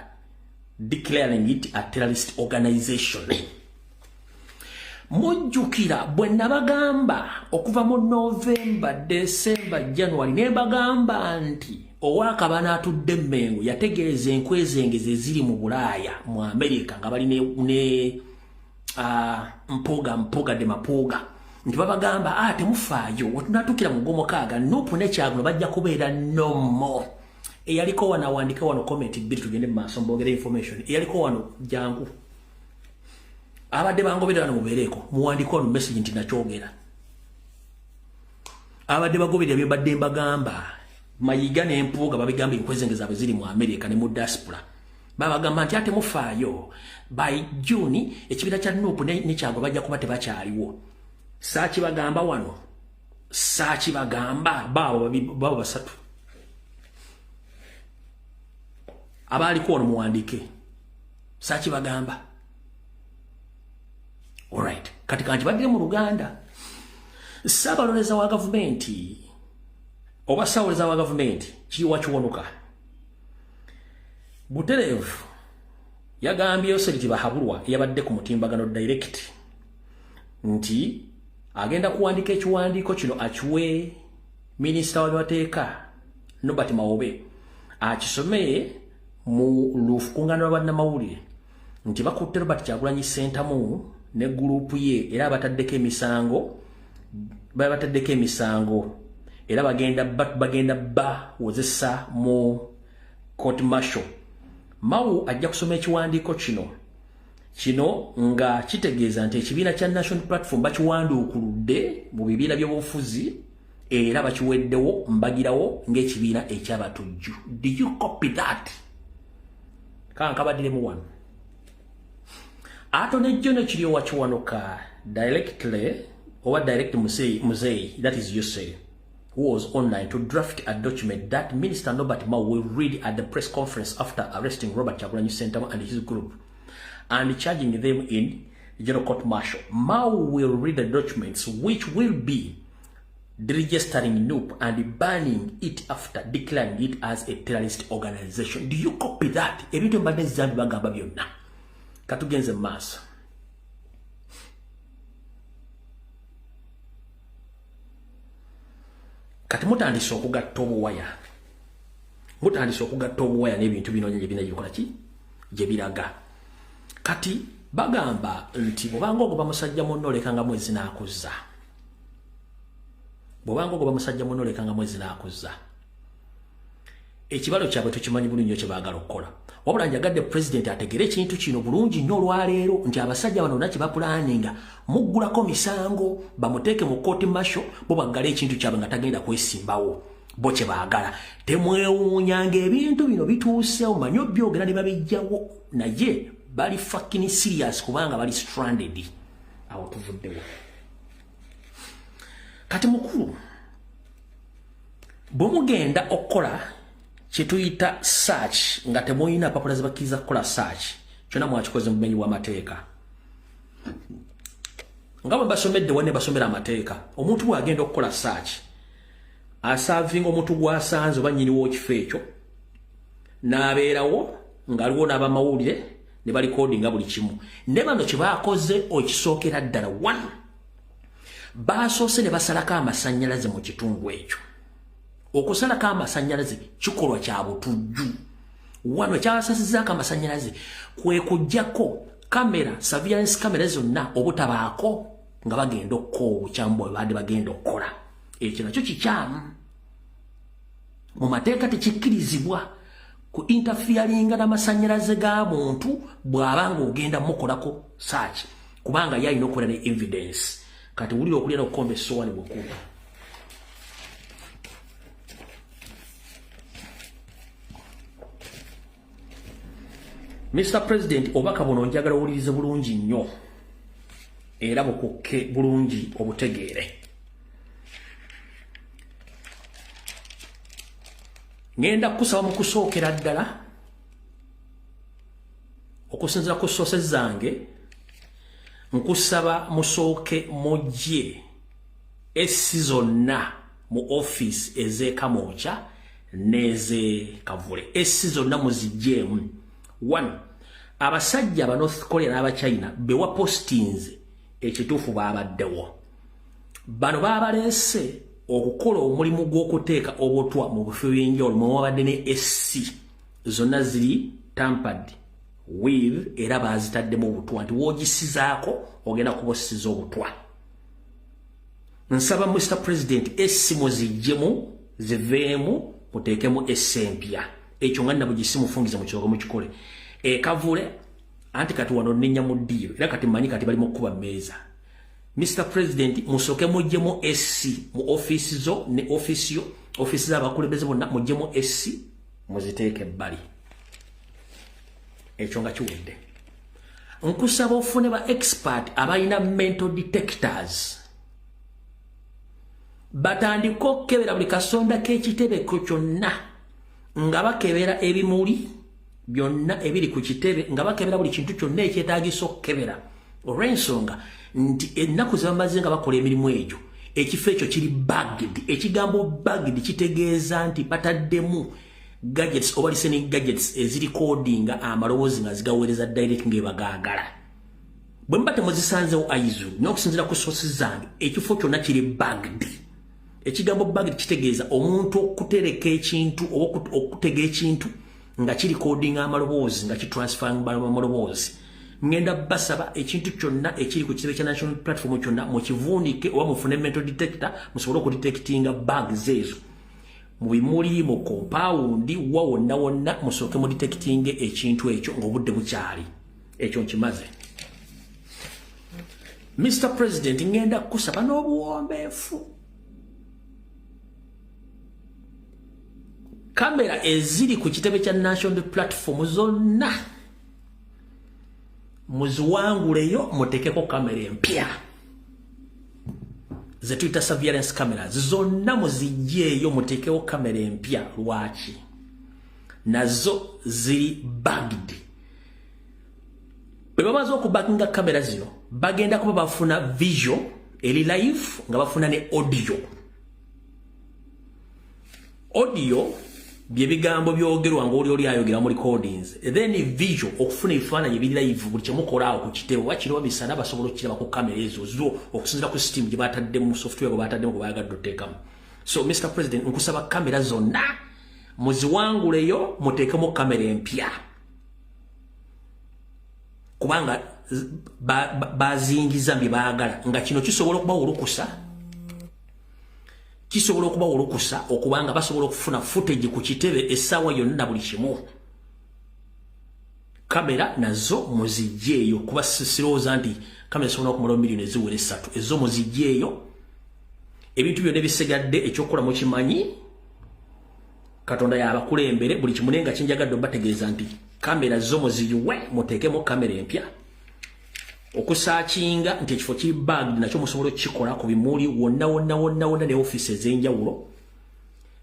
declaring it a terrorist organization. Mujjukira bwe nabagamba okuva mu November, December, January, ne bagamba nti owakabana atudde Mmengo yategeeza enkwezengeze eziri mu Bulaaya mu Amerika nga bali ne mpoga de mapoga nti babagamba temufaayo wetunaatuukira mu gw'omukaaga NUP ne Kyagulanyi bajja kubeera no more. Eyaliko wano awandike wano comment bbiri tugende mu maaso mbogere information. Eyaliko wano jangu abadde bangoberera wano mubeereko muwandike wano message nti nakyogera. Abadde bagoberera bye mbadde mbagamba Mayiga n'Empuuga babigamba enkwezenge zaabwe ziri mu Amerika ne mu diaspora. Babagamba nti ate mufaayo by June ekibiina kya NUP ne Kyagulanyi bajja kuba tebakyaliwo. Saakibagamba wano, saakibagamba baabo basatu abaaliko wano muwandike, saakibagamba. Alright, kati kankibaddire mu Luganda. Ssaabaloleza wa gavumenti oba ssaabaloleza wa gavumenti Kiyiwa Kiwanuka butereevu yagambye Yoseri Tibahabulwa eyabadde ku mutimbagano direct nti agenda kuwandiika ekiwandiiko kino akiwe minisita w'amateeka Norbert Mawobe akisome mu lukuŋŋaana lwa bannamawulire nti bakutte Robert Kyagulanyi Ssentamu ne gurupu ye era bataddeko emisango era bagenda bawozesa mu court martial. Mao ajja kusoma ekiwandiiko kino nga kitegeeza nti ekibiina kya National Platform bakiwanduukuludde mu bibiina by'obufuzi era bakiweddewo mbagirawo ng'ekibiina ekyabatujju. Do you copy that? Kankabaddiremu wano. Attorney General Kiryowa Kiwanuka directly or direct Muzei, that is Yosei, who was online to draft a document that Minister Norbert Mao will read at the press conference after arresting Robert Kyagulanyi Ssentamu and his group and charging them in general court martial. Mao will read the documents, which will be deregistering NUP and banning it after declaring it as a terrorist organization. Do you copy that? Ebintu mbadde zambi bagamba byonna. Katugenze mu maaso. Kati mutandise okugatta obuwaya. Mutandise okugatta obuwaya n'ebintu bino gye bina gikola ki? Gye biraga. Kati bagamba nti bw'obanga ogoba musajja munno olekanga mwezi n'akuzza. Bw'obanga ogoba musajja munno olekanga mwezi n'akuzza. Ekibalo kyabwe tukimanyi bulungi nnyo kye baagala okukola. Wabula njagadde pulezidenti ategere ekintu kino bulungi nnyo olwaleero nti abasajja bano bonna kye bapulaninga muggulako misango bamuteeke mu kooti martial bo baggale ekintu kyabwe nga tagenda kwesimbawo bo kye baagala. Temwewuunyanga ebintu bino bituuseewo manyi obyogera ne babijjawo naye bali fucking serious kubanga bali stranded. Awo tuvuddewo. Kati mukulu bwe mugenda okukola kye tuyita search nga temulina mpapula zibakkiriza kukola search kyonna mwakikoze mu bumenyi bw'amateeka. Nga bwe basomedde wanne basomera amateeka, omuntu bw'agenda okukola search asaavinga omuntu gw'asanze oba nnyini w'ekifo ekyo N'abeerawo ng'aliwo n'abamawulire ne barecordinga buli kimu. Ne bano kye baakoze okisookera ddala, one, baasoose ne basalako amasannyalaze mu kitundu ekyo. Okusalako amasannyalaze kikolwa kya butujju. Wano kyabasasizaako amasannyalaze kwe kuggyako kamera, surveillance kamera zonna obutabaako nga bagenda okukola obukyamu bwe baadde bagenda okukola. Ekyo nakyo kikyamu mu mateeka, tekikkirizibwa ku interferinga n'amasannyalaze ga muntu bw'aba ng'ogenda mukolako search, kubanga ye alina okubeera ne evidence. Kati wulira okulya n'okukomba essowaani bwekuba. Mr President, obubaka buno njagala owulirize bulungi nnyo era bukukke bulungi obutegeere. Ngenda kukusaba mu kusookera ddala, okusinziira ku sources zange, nkusaba musooke mujje AC zonna mu ofiisi ez'eKamwokya n'ez'e Kavule. AC zonna muziggyemu. One, abasajja aba North Korea n'Abachina bewa postinze, ekituufu baabaddewo. Bano baabaleese okukola omulimu gw'okuteeka obutwa mu bifo by'enjawulo mwewabadde ne AC zonna ziri tampered with, era baazitaddemu obutwa nti woogisizaako ogenda kuba osiza obutwa. Nsaba Mr President, AC muziggyemu, ziveemu, muteekemu AC empya. Ekyo nga nabugisi mufungize mu kirogo mukikole. Ekavule anti kati wano nninnya mu ddiiro, era kati mmanyi kati bali mu kkuba mmeeza. Mr President, musooke muggyemu AC mu ofiisi zo ne ofiisi yo, ofiisi z'abakulembeze bonna, muggyemu AC muziteeke ebbali. Ekyo nga kiwedde, nkusaba ofune ba expert abalina metal detectors, batandike okukebera buli kasonda k'ekitebe kyonna, nga bakebera ebimuli byonna ebiri ku kitebe, nga bakebera buli kintu kyonna ekyetaagisa okukebera, olw'ensonga nti ennaku ze bamaze nga bakola emirimu egyo, ekifo ekyo kiri bugged. Ekigambo bugged kitegeeza nti bataddemu gadgets oba listening gadgets ezirecordinga amaloboozi nga zigaweereza direct ng'ebagaagala. Bwe muba temuzisanzewo aizu n'okusinziira ku sources zange, ekifo kyonna kiri bugged. Ekigambo bugged kitegeeza omuntu okutereka ekintu oba okutega ekintu nga kirecordinga amaloboozi, nga kitransferinga amaloboozi. Ngenda basaba ekintu kyonna ekiri ku kitebe kya National Platform kyonna mukivuunike oba mufune metal detector musobole okudetectinga bugs ezo mu bimuli, mu compound, wa wonna wonna, musooke mudetectinge ekintu ekyo ng'obudde bukyali. Ekyo nkimaze. Mr President, ngenda kukusaba n'obuwombeefu, kamera eziri ku kitebe kya National Platform zonna muziwanguleyo, mutekeko kamera empya zetuyita surveillance cameras. Zonna muzijjeeyo, mutekewo kamera empya. Lwaki? Nazo ziri bugged. Bwe bamaze okubuginga kamera zino, bagenda kuba bafuna visual eri live, nga bafuna ne audio. Audio byebigambo byogerwa ngaoli oli ayogera mu recordings, then visual okufuna ebifaananyi ebiri live, buli kyemukola awo ku kitebe, oba kiro misana, basobola okukiraba ku kamera ezo zo okusinziira ku system gye bataddemu, software gwe bataddemu, gwe bayagadde oteekamu. So Mr President, nkusaba kamera zonna muziwanguleyo, muteekemu kamera empya, kubanga bazingiza bye baagala, nga kino kisobola okubawa olukusa, kisobola okubawa olukusa okubanga basobola okufuna footage ku kitebe essaawa yonna na buli kimu. Kamera nazo muzijjeeyo, kuba sirowooza nti kamera zisobola okumala miliyoni eziwera 3. Ezo muzijjeeyo. Ebintu byonna ebisigadde ekyokukola mukimanyi, Katonda yabakulembere buli kimu. Naye nga kinjagadde obategeeza nti kamera zo muziyiwe, muteekemu kamera empya. Okusearchinga nti ekifo kiri bugged nakyo musobola okukikola ku bimuli wonna wonna wonna wonna ne ofiisi ez'enjawulo.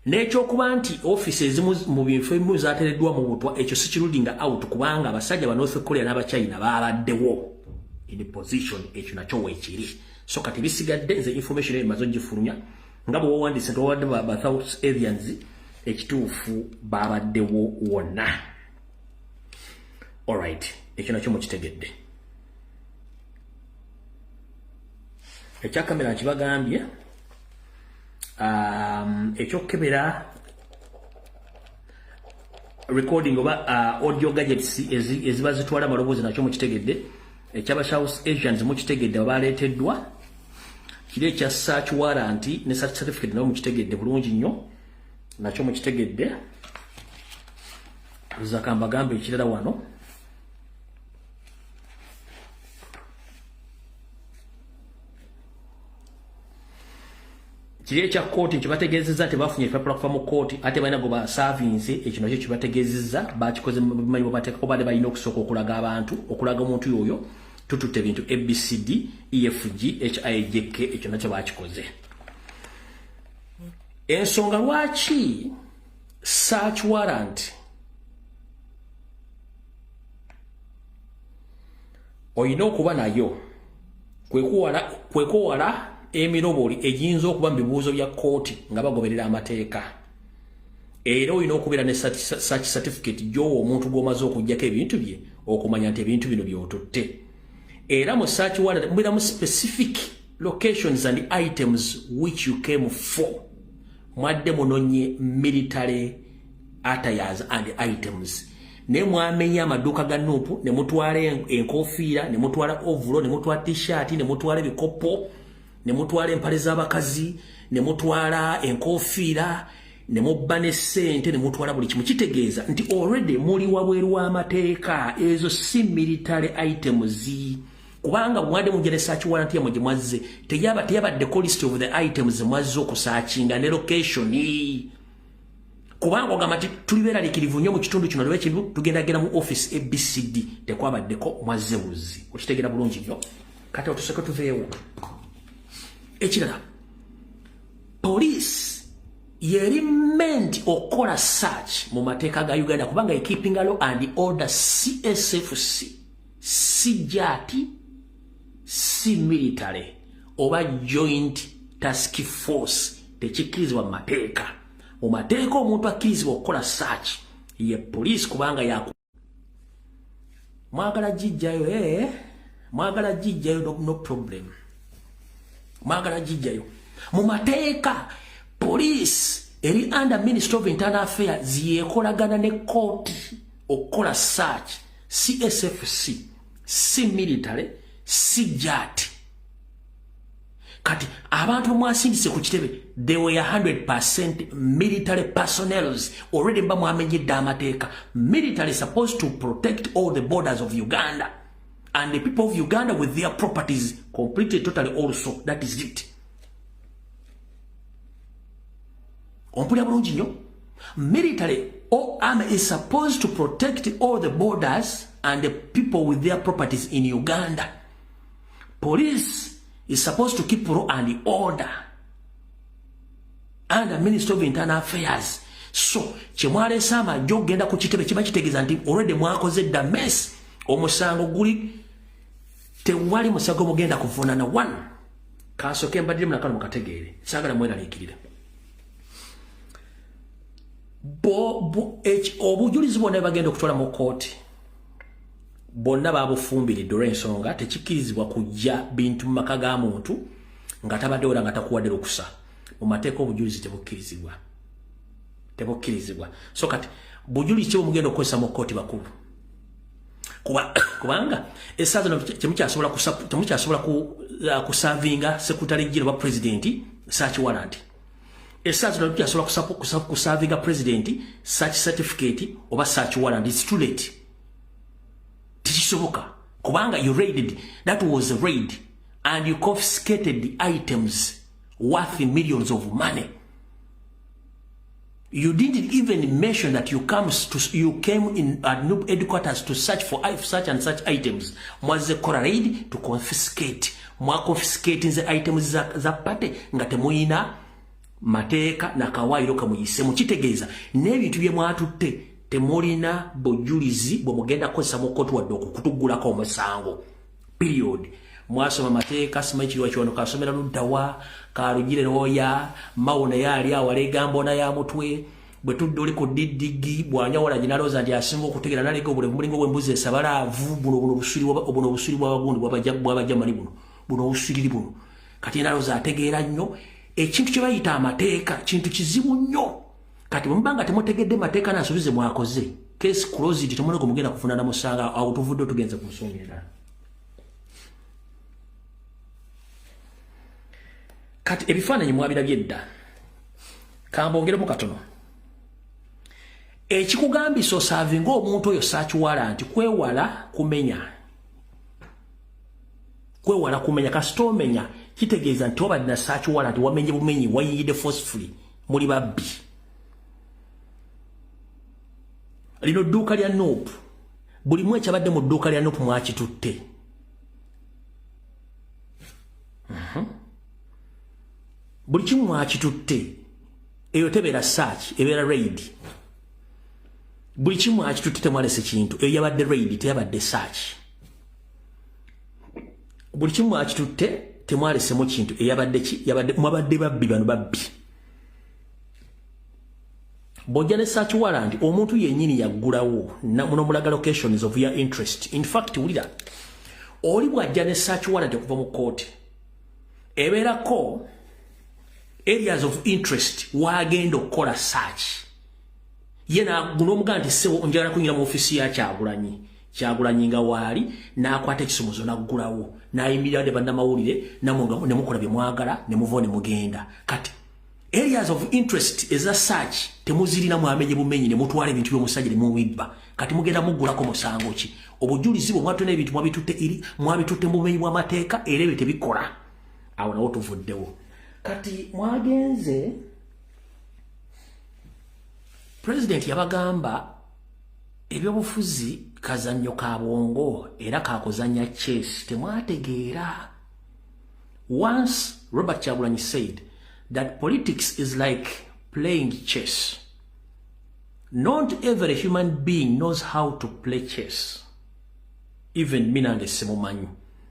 N'ekyokuba nti ofiisi ezimu mu bintu ebimu zateereddwa mu butwa, ekyo sikirulinga out, kubanga abasajja ba North Korea n'Abachina babaddewo in position. Ekyo nakyo weekiri. So kati bisigadde, nze information eyo maze ogifulumya nga bwe wawandiise nti wabadde ba South Asians. Ekituufu babaddewo wonna. Alright, ekyo nakyo mukitegedde. Ekya kamera nkibagambye. Ekyokukebera recording oba audio gadgets eziba zitwala amaloboozi nakyo mukitegedde. Ekyaba South Asians mukitegedde, abaleeteddwa kiri ekya search warrant ne search certificate nayo mukitegedde bulungi nnyo, nakyo mukitegedde. Zakambagambe ekirala wano kiri ekya kooti nkibategeezezza nti bafunye ebipapula kuva mu kooti, ate balina gwe basaavinze. Ekyo nakyo kibategeezezza, bakikoze mumanyi bwebateekako, badde balina okusooka okulaga abantu, okulaga omuntu yoyo tututte ebintu ABCD EFG HIJK. Ekyo nakyo bakikoze. Ensonga lwaki search warrant olina okuba nayo kwekuwala emiroboli egiyinza okuba mu bibuuzo bya kkooti nga bagoberera amateeka. Era olina okubeera ne search certificate gy'owa omuntu gw'omaze okuggyako ebintu bye okumanya nti ebintu bino by'otutte. Era mu search warrant mubeeramu specific locations and items which you came for. Mwadde munonye military attires and items, naye mwamenye amaduuka ga NUP ne mutwala enkofiira, ne mutwala overall, ne mutwala t-shirt, ne mutwala ebikopo, ne mutwala empale z'abakazi, ne mutwala enkofiira, ne mubba ne ssente, ne mutwala buli kimu. Kitegeeza nti already muli wabweru w'amateeka. Ezo si military items, kubanga mwadde mujja ne search warrant yammwe gye mwazze teyabaddeko list of the items mwazze okusearchinga ne location, kubanga ogamba nti tuli beeraliikirivu nnyo mu kitundu kino lwekintu tugendagenda mu office ABCD, tekwabaddeko, mwazze buzzi. Okitegeera bulungi nnyo. Kati otuseke tuveewo. Ekirala, police yeri meant okukola search mu mateeka ga Uganda, kubanga ekeeping law and order. CSFC si JATT, si military oba joint task force, tekikkirizibwa mu mateeka. Mu mateeka omuntu akkirizibwa okukola search ye police, kubanga yaku mwagala gijjayo, mwagala gijjayo, no, no problem, mwagala gijjayo. Mu mateeka police eri under Ministry of Internal Affairs, yekolagana ne kooti okukola search. CSFC si military, si JATT. Kati abantu bemwasindise ku kitebe, they were 100% military personnels. Already mba mwamenyedde amateeka. Military supposed to protect all the borders of Uganda and the people of Uganda with their properties completely, totally also. That is it. Ompulira bulungi nnyo. Military or army is supposed to protect all the borders and the people with their properties in Uganda. Police is supposed to keep law and order under Minister of Internal Affairs. So kyemwaleese amajje okugenda ku kitebe kiba kitegeeza nti already mwakoze dda mess. Omusango guli tewali musango mugenda kuvuunana. One, kansooke mbaddire munakano mukategeere, saagala mweraliikirire. Obujulizi bwonna bagenda okutwala mu kooti bonna babufumbiridde, olw'ensonga tekikkirizibwa kujja bintu mu maka ga muntu nga tabadde era nga takuwadde lukusa. Mu mateeka obujulizi tebukkirizibwa, tebukkirizibwa. So kati bujulizi ki bwemugenda okukozesa mu kooti, bakulu? Kubanga essaawa zino temukyasobola kuservinga secretary general wa president search warrant. Essaawa zino temukyasobola kuservinga president search certificate oba search warrant. It's too late, tekisoboka, kubanga you raided. That was a raid and you confiscated the items worth millions of money. You didn't even mention that you came in at NUP headquarters to search for such and such items. Mwazze kola raid to confiscate. Mwa confiscating the items za party nga temuyina mateeka na kawaayiro kamuyise. Mukitegeeza n'ebintu bye mwatutte temulina bujulizi bwe mugenda kukozesa mu kkooti wadde okukutugulako omusango. Period. Mwasoma mateeka, simanyi kiriwa kiwano kasomera luddawa kalugire looya mawo naye ali awala egambona ya mutwe. Bwe tudde oli ku DDG bwanyawala gye nalowooza nti asinga okutegeera nalega obulevu mulinga obw'embuzi esabalaavu buno buno obusuli buno obusuli bw'abagundi bw'abajamani buno buno obusuliri buno kati nalowooza ategeera nnyo ekintu kye bayita amateeka kintu kizibu nnyo. Kati bwe muba nga temutegedde mateeka n'ensobi ze mwakoze, case closed, temulego mugenda kufuna na musanga. Awo tuvudde tugenze ku nsonga endala. Kati ebifaananyi mwabirabye dda, kambongeremu katono. Ekikugambisa oservinga omuntu oyo search warrant kwewala kumenya, kwewala kumenya. Kasita omenya kitegeeza nti obadde na search warrant, wamenye bumenyi, wayingidde forcefully, muli babbi. Lino dduuka lya NUP, bulimu ekyabadde mu dduuka lya NUP mwakitutte. Buli kimu mwakitutte. Eyo tebeera search, ebeera raid. Buli kimu mwakitutte, temwalese kintu. Eyo yabadde raid, teyabadde search. Buli kimu mwakitutte, temwalesemu kintu. Eyabadde ki? Yabadde, mwabadde babbi, bano babbi. Bw'ojja ne search warrant, omuntu yennyini yaggulawo nomulaga locations of your interest. In fact, wulira, oli bw'ajja ne search warrant okuva mu kooti, ebeerako areas of interest wagenda okukola search. Ye n'omugamba nti ssebo, njagala kuyingira mu ofiisi ya Kyagulanyi. Kyagulanyi nga waali, n'akwata ekisumuzo n'aggulawo, n'ayimirira ne bannamawulire, namwe ne mukola bye mwagala, ne muva ne mugenda. Kati areas of interest eza search temuzirina, mwamenye bumenyi ne mutwala ebintu by'omusajja ne mubibba. Kati mugenda muggulako musango ki? Obujulizi bwe mwatuna ebintu mwabitutte eri mwabitutte mu bumenyi bw'amateeka, era ebyo tebikola. Awo nawo tuvuddewo. Kati mwagenze, pulezidenti yabagamba ebyobufuzi kazannyo ka bwongo era kakuzannya chess, temwategeera. Once Robert Kyagulanyi said that politics is like playing chess. Not every human being knows how to play chess. Even me nange simumanyi,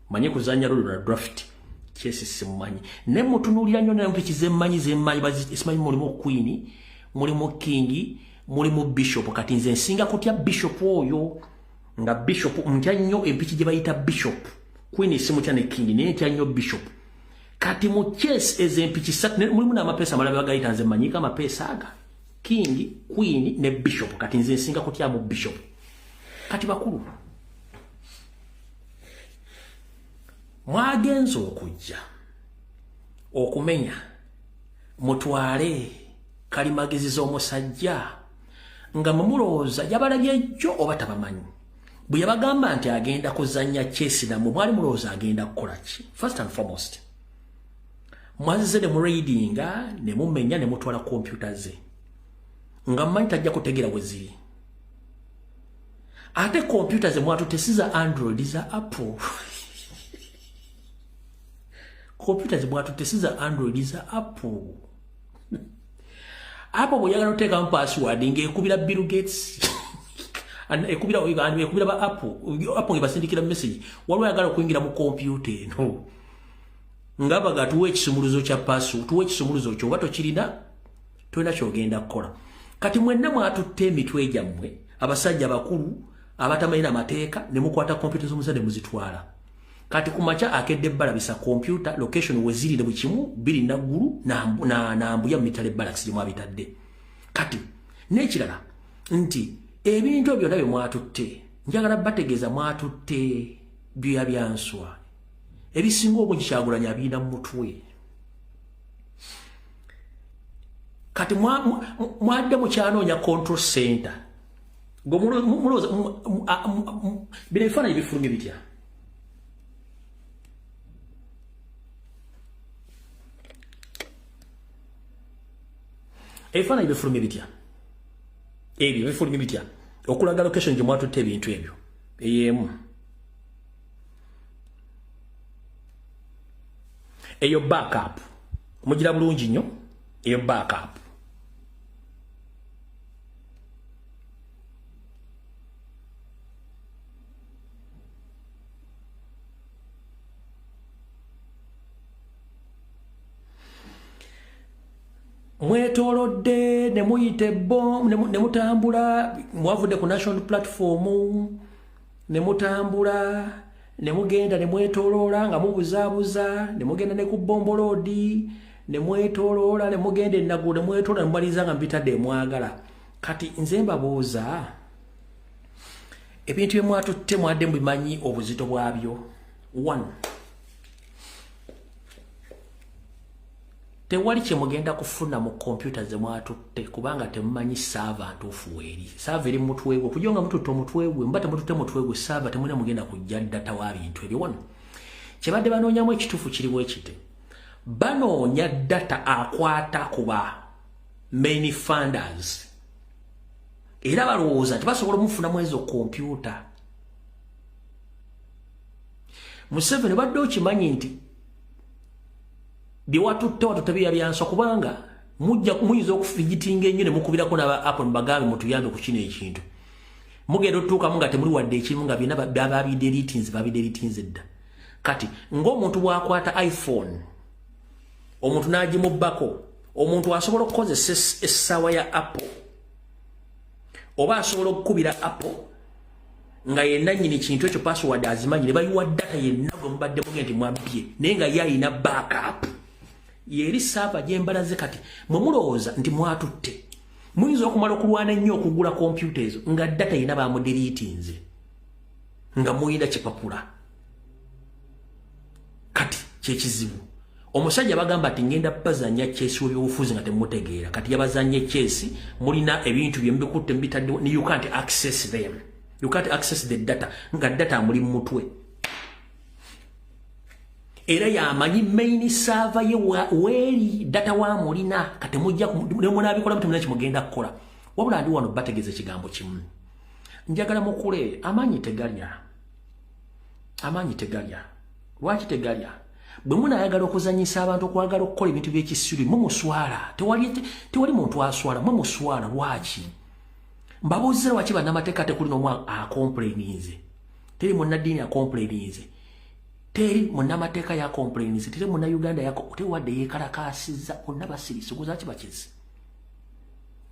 manyi kuzannya lulu na draft, chess simumanyi. Ne mutunuulira nnyo naye zemmanyi zemmanyi simanyi. Mulimu queen, mulimu king, mulimu bishop. Kati nze nsinga kutya bishop oyo, nga bishop ntya nnyo empiki gye bayita bishop. Queen simutya ne king, naye ntya nnyo bishop. Kati mu chess ez'empiki ssatu mulimu n'amapeesa amalala bagayita, nze mmanyiiko amapeesa aga king, queen ne bishop. Kati nze nsinga kutyamu bishop. Kati bakulu, mwagenza okujja okumenya mutwale kalimagezi z'omusajja nga mumulowooza yabalabye jjo oba tabamanyi. Bwe yabagamba nti agenda kuzannya chess nammwe, mwali mulowooza agenda kukola ki? First and foremost, mwazize ne muraidinga ne mumenya ne mutwala kompyuta ze nga mmanyi tajja kutegeera bwe ziri. Ate kompyuta ze mwatutte si za Android, za Apple. Kompyuta ze mwatutte si za Android, za Apple. Apple bw'oyagala oteekamu password ng'ekubira Bill Gates, ekubira ba Apple, Apple ngebasindikira message, waliwo ayagala okuyingira mu kompyuta eno, nga baga tuwa ekisumuluzo kya password, tuwa ekisumuluzo kyo, oba tokirina tolina kyogenda kukola. Kati mwenna mwatutte emitwe gyammwe, abasajja bakulu abatamanyi amateeka, ne mukwata kompyuta z'omusajja ne muzitwala. Kati ku makya akedde balabisa kompyuta location weziri ne buli kimu biri Naggulu na Mbuya mu military barracks gye mwabitadde. Kati n'ekirala nti ebintu ebyo byonna bye mwatutte, njagala bategeeza, mwatutte byoya byanswa. Ebisinga obungi Kyagulanyi abiina mu mutwe. Kati mwadde mukyanoonya control center. Mulowooza bino ebifaananyi bifulumye bitya? Ebifaananyi bifulumye bitya? Ebyo bifulumye bitya okulaga location gye mwatutte ebintu ebyo? Eyemu eyo backup mugira bulungi nnyo, eyo backup. Mwetoolodde ne muyita ebbo ne mutambula, mwavudde ku national platform ne mutambula ne mugenda ne mwetooloola nga mubuzaabuza, ne mugenda ne ku bomboloodi ne mwetooloola, ne mugenda ennaggulu ne mwetoola, ne mumaliriza nga mubitadde emwagala. Kati nze mbabuuza, ebintu bye mwatutte mwadde mubimanyi obuzito bwabyo? One, tewali kye mugenda kufuna mu kompyuta ze mwatutte kubanga temumanyi server ntuufu weeri. Server eri mu mutwe gwe, kujja nga mututte omutwe gwe, muba temututte mutwe gwe, server temulina mugenda kujja data wa bintu ebyo. Wano kye badde banoonyamu ekituufu kiri bwe kiti: banoonya data akwata ku ba main funders, era balowooza nti basobola omufunamu ezo kompyuta. Museveni, badde okimanyi nti byewatutte watutte biya byanswa, kubanga mujja muyinza okufigitinga ennyo ne mukubirako n'aba Apple mubagambe mutuyambe ku kino ekintu. Mugenda otutuukamu nga temuli wadde ekimu, nga byonna babideletinze, babideletinze dda. Kati ng'omuntu bw'akwata iPhone, omuntu n'agimubbako, omuntu asobola okukozesa essaawa ya Apple oba asobola okukubira Apple nga yenna nnyini kintu ekyo, password azimanyi, ne bayiwa data yenna gwe mubadde mugenda nti mwabbye, naye nga ye ayina backup yeri server gyembalaze. Kati mwe mulowooza nti mwatutte, muyinza okumala okulwana ennyo okugula kompyuta ezo nga data yenna bamudeletinze nga muyina kipapula. Kati kyekizibu, omusajja bagamba nti ngenda bazanya chess w'ebyobufuzi nga temutegeera. Kati yabazanya chess, mulina ebintu bye mubikutte mubitadde, you can't access them, you can't access the data, nga data muli mu mutwe, era yamanyi main server ye weeri data wa mulina. Kati mujja ne munaabikola muti, mulina kimugenda kukola. Wabula ndi wano bategeeza ekigambo kimu: njagala mukule. Amaanyi tegalya, amaanyi tegalya. Lwaki tegalya? Bwe munaayagala okuzanyisa abantu, okwagala okukola ebintu by'ekisiru, mumuswala. Tewali, tewali muntu aswala, mumuswala. Lwaki mbabuuziza lwaki bannamateeka tekuli n'omu acomplaininze, teri munnaddiini acomplaininze, teri munnamateeka yacomplaininze, teri munnayuganda, tewadde yeekalakaasizza? Bonna basirise. Gozaki bakizi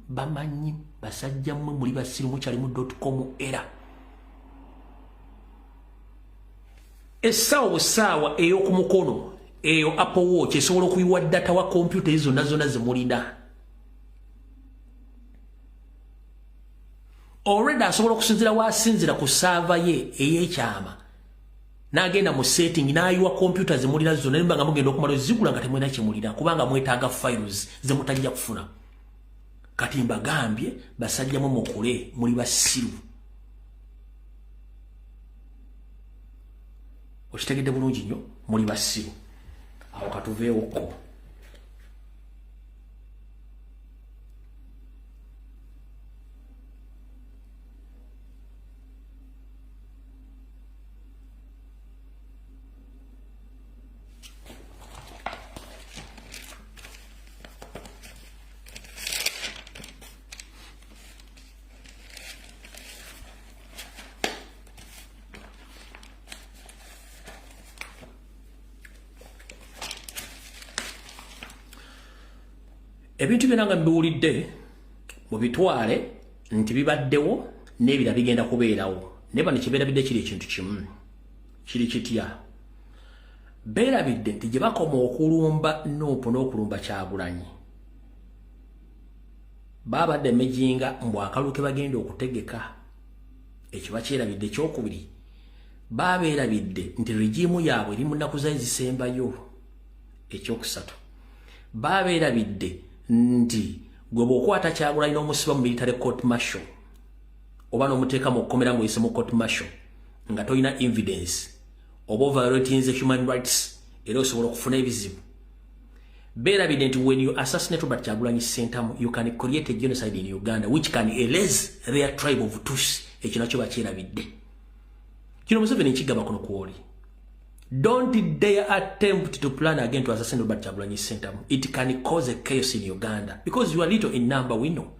bamanyi. Basajja mmwe muli basiru, mukyali mu dotcom era. Essaawa busaawa ey'oku mukono eyo Apple Watch esobola okuyiwa data wa kompyuta ezo zonna zonna zemulina. Already asobola okusinzira wasinzira ku server ye ey'ekyama, n'agenda mu setting n'ayiwa kompyuta zemulina zonna, nemba nga mugenda okumala ozigula nga temulina kyemulina, kubanga mwetaaga files zemutajja kufuna. Kati mbagambye, basajjamu mukule, muli basiru. Okitegedde bulungi nnyo, muli basiru. Awo katuveewokko. Ebintu byonna nga mbiwulidde, mubitwale nti bibaddewo n'ebira bigenda kubeerawo, naye bano kyebeerabidde kiri ekintu kimu. Kiri kitya? Beerabidde nti gye bakoma okulumba Nuupu n'okulumba Kyagulanyi, babadde emejinga mbw akalulu ke bagenda okutegeka. Ekyo bakyerabidde. Ekyokubiri, babeerabidde nti regime yaabwe eri mu nnaku zayo zisembayo. Ekyokusatu, babeerabidde nti gwe bw'okwata Kyagulanyi n'omusiba mu military court martial oba n'omuteeka mu kkomera ng'oyise mu court martial nga tolina evidence, oba violating human rights, era osobola okufuna ebizibu. Beerabidde nti when you assassinate Robert Kyagulanyi Ssentamu, you can create a genocide in Uganda which can erase their tribe of Tutsi. Ekyo nakyo bakyerabidde. Kino Museveni nkigaba kuno kwoli: don't dare attempt to plan again to assassinate Robert Kyagulanyi Ssentamu. It can cause a chaos in Uganda because you are little in number, we know,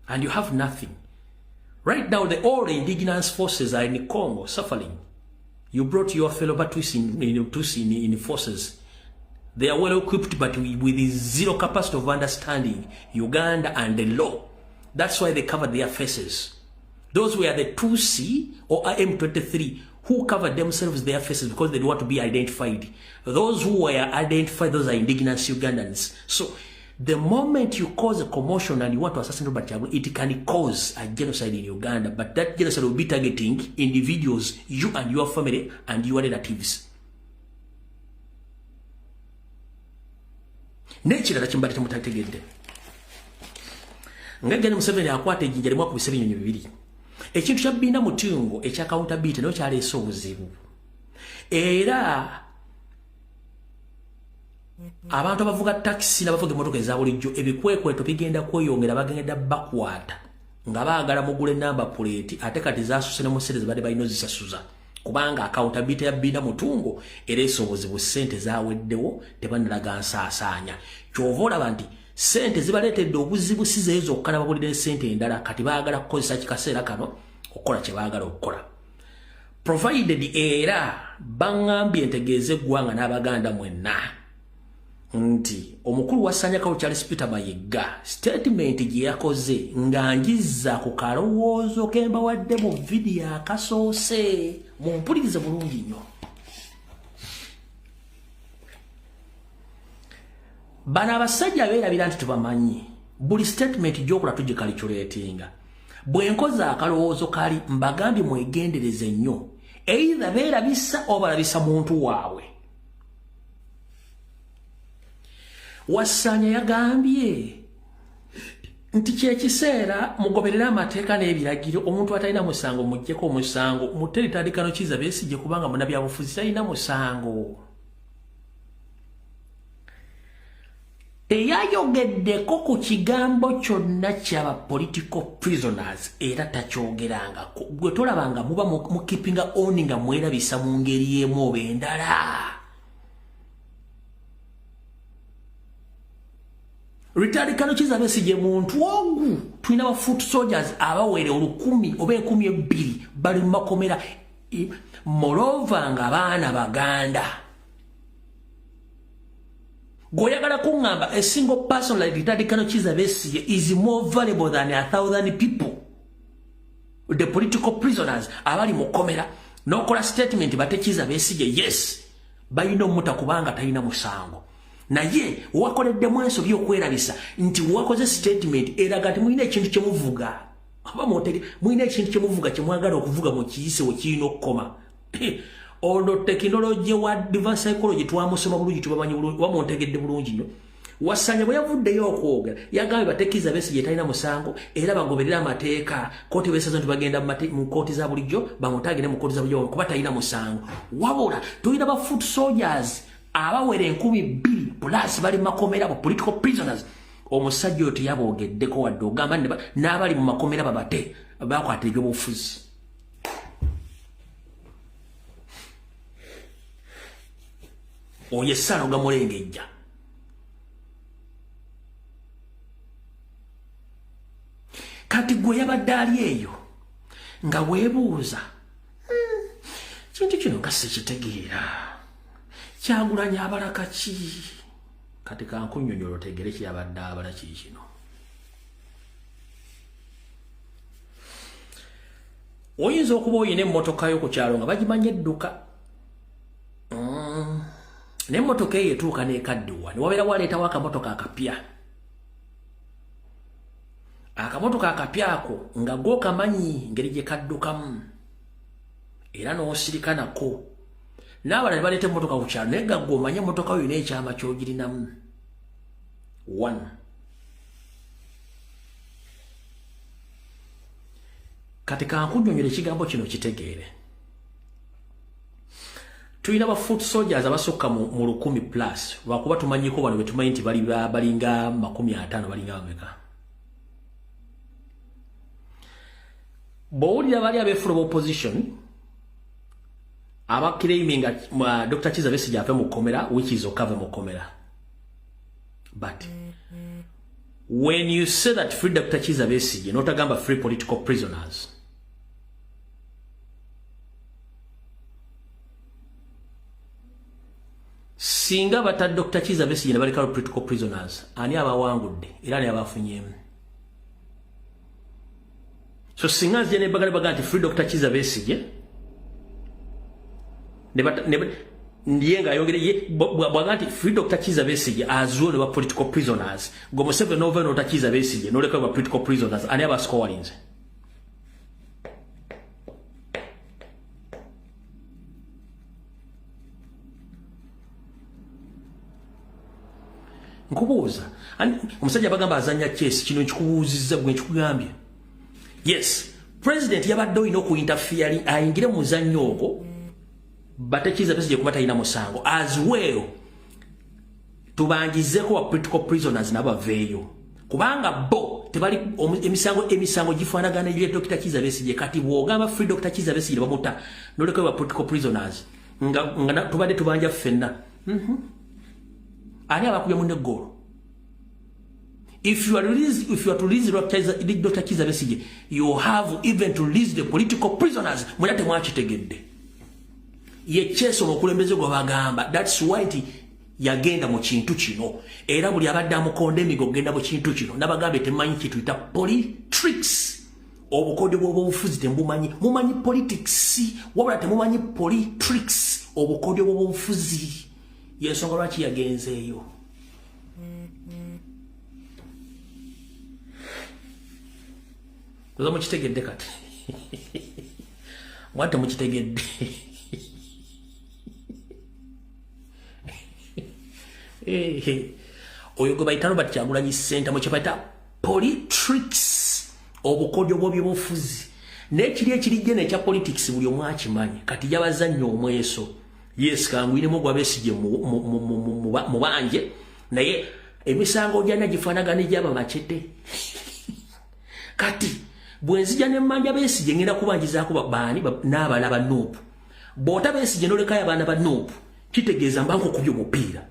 and you have nothing. Right now, all the indigenous forces are in Congo suffering. You brought your fellow Batutsi in forces. They are well equipped but with zero capacity of understanding Uganda and the law. That's why they covered their faces. Those were the 2C or M23 who covered themselves their faces because they don't want to be identified. Those who were identified, those are indigenous Ugandans. So the moment you cause a commotion and you want to assassinate Robert Kyagulanyi, it can cause a genocide in Uganda. But that genocide will be targeting individuals, you and your family and your relatives. N'ekirala kyembadde temutategedde, nga Gen Museveni akwata ejjinja limu akubisa ebinyonyi bibiri. Ekintu kya Binda Mutungo ekya accountability nayo kyaleese obuzibu, era abantu abavuga takisi n'abavuga emmotoka eza bulijjo ebikwekweto bigenda kweyongera. Bagenda bakwata nga baagala mugule namba plate, ate kati zasuse ne mu ssente zibadde balina ozisasuza, kubanga accountability ya Binda Mutungo ereese obuzibu. Ssente zaweddewo, tebannalaga nsaasaanya. Kyova olaba nti ssente zibaleetedde obuzibu, si zeezo zokka, nababulira essente endala. Kati baagala kukozesa kikaseera kano okukola kye baagala okukola, provided era baŋŋambye ntegeeze eggwanga n'Abaganda mwenna nti omukulu wa Sanyakawo Charles Peter Mayiga statement gye yakoze nga njizza ku kalowoozo ke mbawadde mu vidiyo akasoose, mumpulirize bulungi nnyo. Bano abasajja beerabira nti tubamanyi. Buli statement gy'okola tugicalculatinga. Bwe nkoze akalowoozo kali mbagambye mwegendereze nnyo, either beerabisa oba balabisa muntu waabwe. Wasanya yagambye nti kyekiseera mugoberere amateeka n'ebiragiro, omuntu atalina musango muggyeko omusango, muteritandikano Kiza Besigye, kubanga munabyabufuzi talina musango. Teyayogeddeko ku kigambo kyonna kyaba political prisoners, era takyogerangako. Gwe tolabanga muba mukeepinga on nga mwerabisa mu ngeri emu oba endala. Retired Colonel Kiza Besigye muntu ogu, tulina ba foot soldiers abawere 1000 oba 2000 bali mu makomera, moreover nga abaana Baganda. Gweoyagala kuŋŋamba a single person like retired Colonel Kiza Besigye is more valuable than 1,000 people, the political prisoners abali mu kkomera, n'okola statement bate Kiza Besigye? Yes, balina omuta kubanga talina musango, naye wakoleddemu ensobi okwerabisa nti wakoze statement eraga nti mulina ekintu kyemuvuga, oba mulina ekintu kyemuvuga kyemwagala okuvuga mukiyise wekirina okukoma. Ono tekinologi wa advance psychology twamusoma bulungi, tubamanyi bulungi, wamuntegedde bulungi nnyo. Wasanya bwe yavuddeyo okwogera yagambye bate Kiza Besigye talina musango era bagoberera amateeka. Kooti besazo nti bagenda mu kooti za bulijjo, bamutagende mu kooti za bulijjo kuba talina musango. Wabula tulina ba foot soldiers abawera 2000 plus bali makomera, bo political prisoners. Omusajja oyo teyaboogeddeko wadde ogamba n'abali mu makomera babate bakwata ebyobufuzi. Oyo essala ogamulengejja. Kati gwe yabadde ali eyo nga weebuuza, kintu kino nga sikitegeera, Kyagulanyi abala kaki?" Kati kankunnyonnyola otegere kyeyabadde abala kiri kino. Oyinza okuba oyina emmotoka yo ku kyalo nga bagimanya edduka, n'emmotoka eyo etuuka n'ekaddiwa, ne wabeera waleetawo akamotoka akapya. Akamotoka akapya ako nga go kamanyi ngeri gye kaddukamu, era n'osirika nako, n'abalala ne baleeta emmotoka ku kyalo, naye nga gwe omanye emmotoka yo n'ekyama ky'ogirinamu. One, kati kankunnyonnyola ekigambo kino kitegeere. Tulina ba foot soldiers abasukka mu 1000 plus, lwakuba tumanyiko bano betumanyi nti bali balinga 50, balinga bameka. Bw'owulira bali abeefula opposition abaclaiminga Dr. Kiza Besigye ave mu kkomera, which is okave mu kkomera, but when you say that free Dr. Kiza Besigye, n'otagamba free political prisoners, Singa bata Dr. Kizza Besigye ne balekayo political prisoners, ani abawangudde era ani abafunyeemu? So singa nzija ne baga nti free Dr. Kizza Besigye, ndiye ng'ayongere ye bwaga nti free Dr. Kizza Besigye as well ne ba political prisoners, gwe Museveni n'ova n'ota Kizza Besigye n'olekayo ba political prisoners, ani abascorinze? Nkubuuza, omusajja bagamba azanya chess. Kino nkikubuuzizza gwe, nkikugambye. Yes, president yabadde olina okuinterfere, ayingire mu muzannyo ogwo, bate Kizza Besigye kuba talina musango, as well tubangizeeko ba political prisoners nabo baveeyo, kubanga bo tebali emisango gifaanagana eri Dr. Kizza Besigye. Kati bw'ogamba free Dr. Kizza Besigye, bamuta nolekayo ba political prisoners nga tubadde tubanja ffenna. Ani abakubye munne eggolo? If you are to release Dr. Kizza Besigye, you have even to release the political prisoners. Mwena temwakitegedde. Ye kyeso omukulembeze gwe bagamba. That's why nti yagenda mu kintu kino, era buli abadde amukonda emigo okugenda mu kintu kino, nabagambye temumanyi kituyita politics, obukodyo bw'obufuzi temubumanyi. Mumanyi politics, wabula temumanyi politics, obukodyo bw'obufuzi. Yensonga lwaki yagenzeeyo. Oza mukitegedde kati? Mwate mukitegedde? Oyo gwe bayita Robert Kyagulanyi Ssentamu, kye bayita politics, obukodyo bw'ebyobufuzi, n'ekiri ekirijje nekya politics, buli omu akimanyi. Kati yabazannya omweso. Yes, kangwiremu gwa Besigye mu banje, naye emisango gyana gifaanagana egyaba bakete. Kati bwenzija nemmanja Besigye, ngenda kubanjizaako baani n'abaana ba NUP. Bw'ota Besigye n'olekayo abaana ba NUP, kitegeeza mba nkukubye omupiira.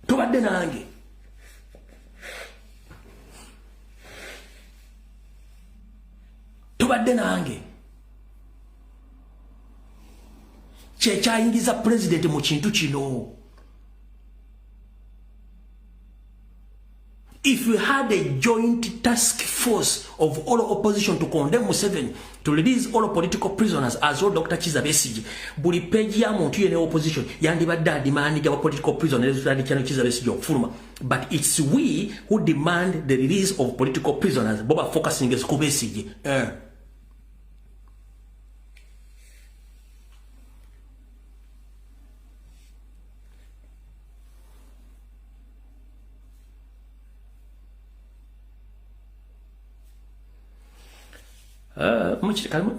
Tobadde nange. Tobadde nange. Kyekyayingiza pulezidenti mu kintu kino. If we had a joint task force of all opposition to condemn Museveni, to release all political prisoners as well Dr. Kizza Besigye, buli page ya muntu yene opposition yandibadde ademandinga political prisoners kyano Kizza Besigye okufuluma. But it's we who demand the release of political prisoners. Boba focusing ku Besigye.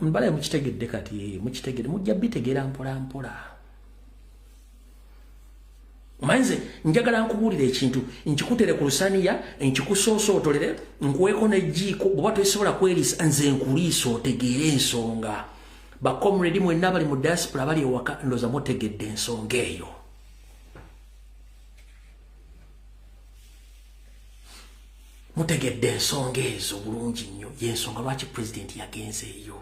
Mbala mukitegedde kati? Mukitegedde? Mujja bitegeera mpola mpola. Omanyize, njagala nkubuulira ekintu, nkikutere ku lusaniya, nkikusoosootolere, nkuweeko n'ejjiiko. Bw'oba tosobola kweriisa, nze nkuliisa otegeere ensonga. Bacomrade mwenna bali mu diaspora, bali ewaka, ndooza mutegedde ensonga eyo. Mutegedde ensonga ezo bulungi nnyo. Yensonga lwaki pulezidenti yagenzeeyo.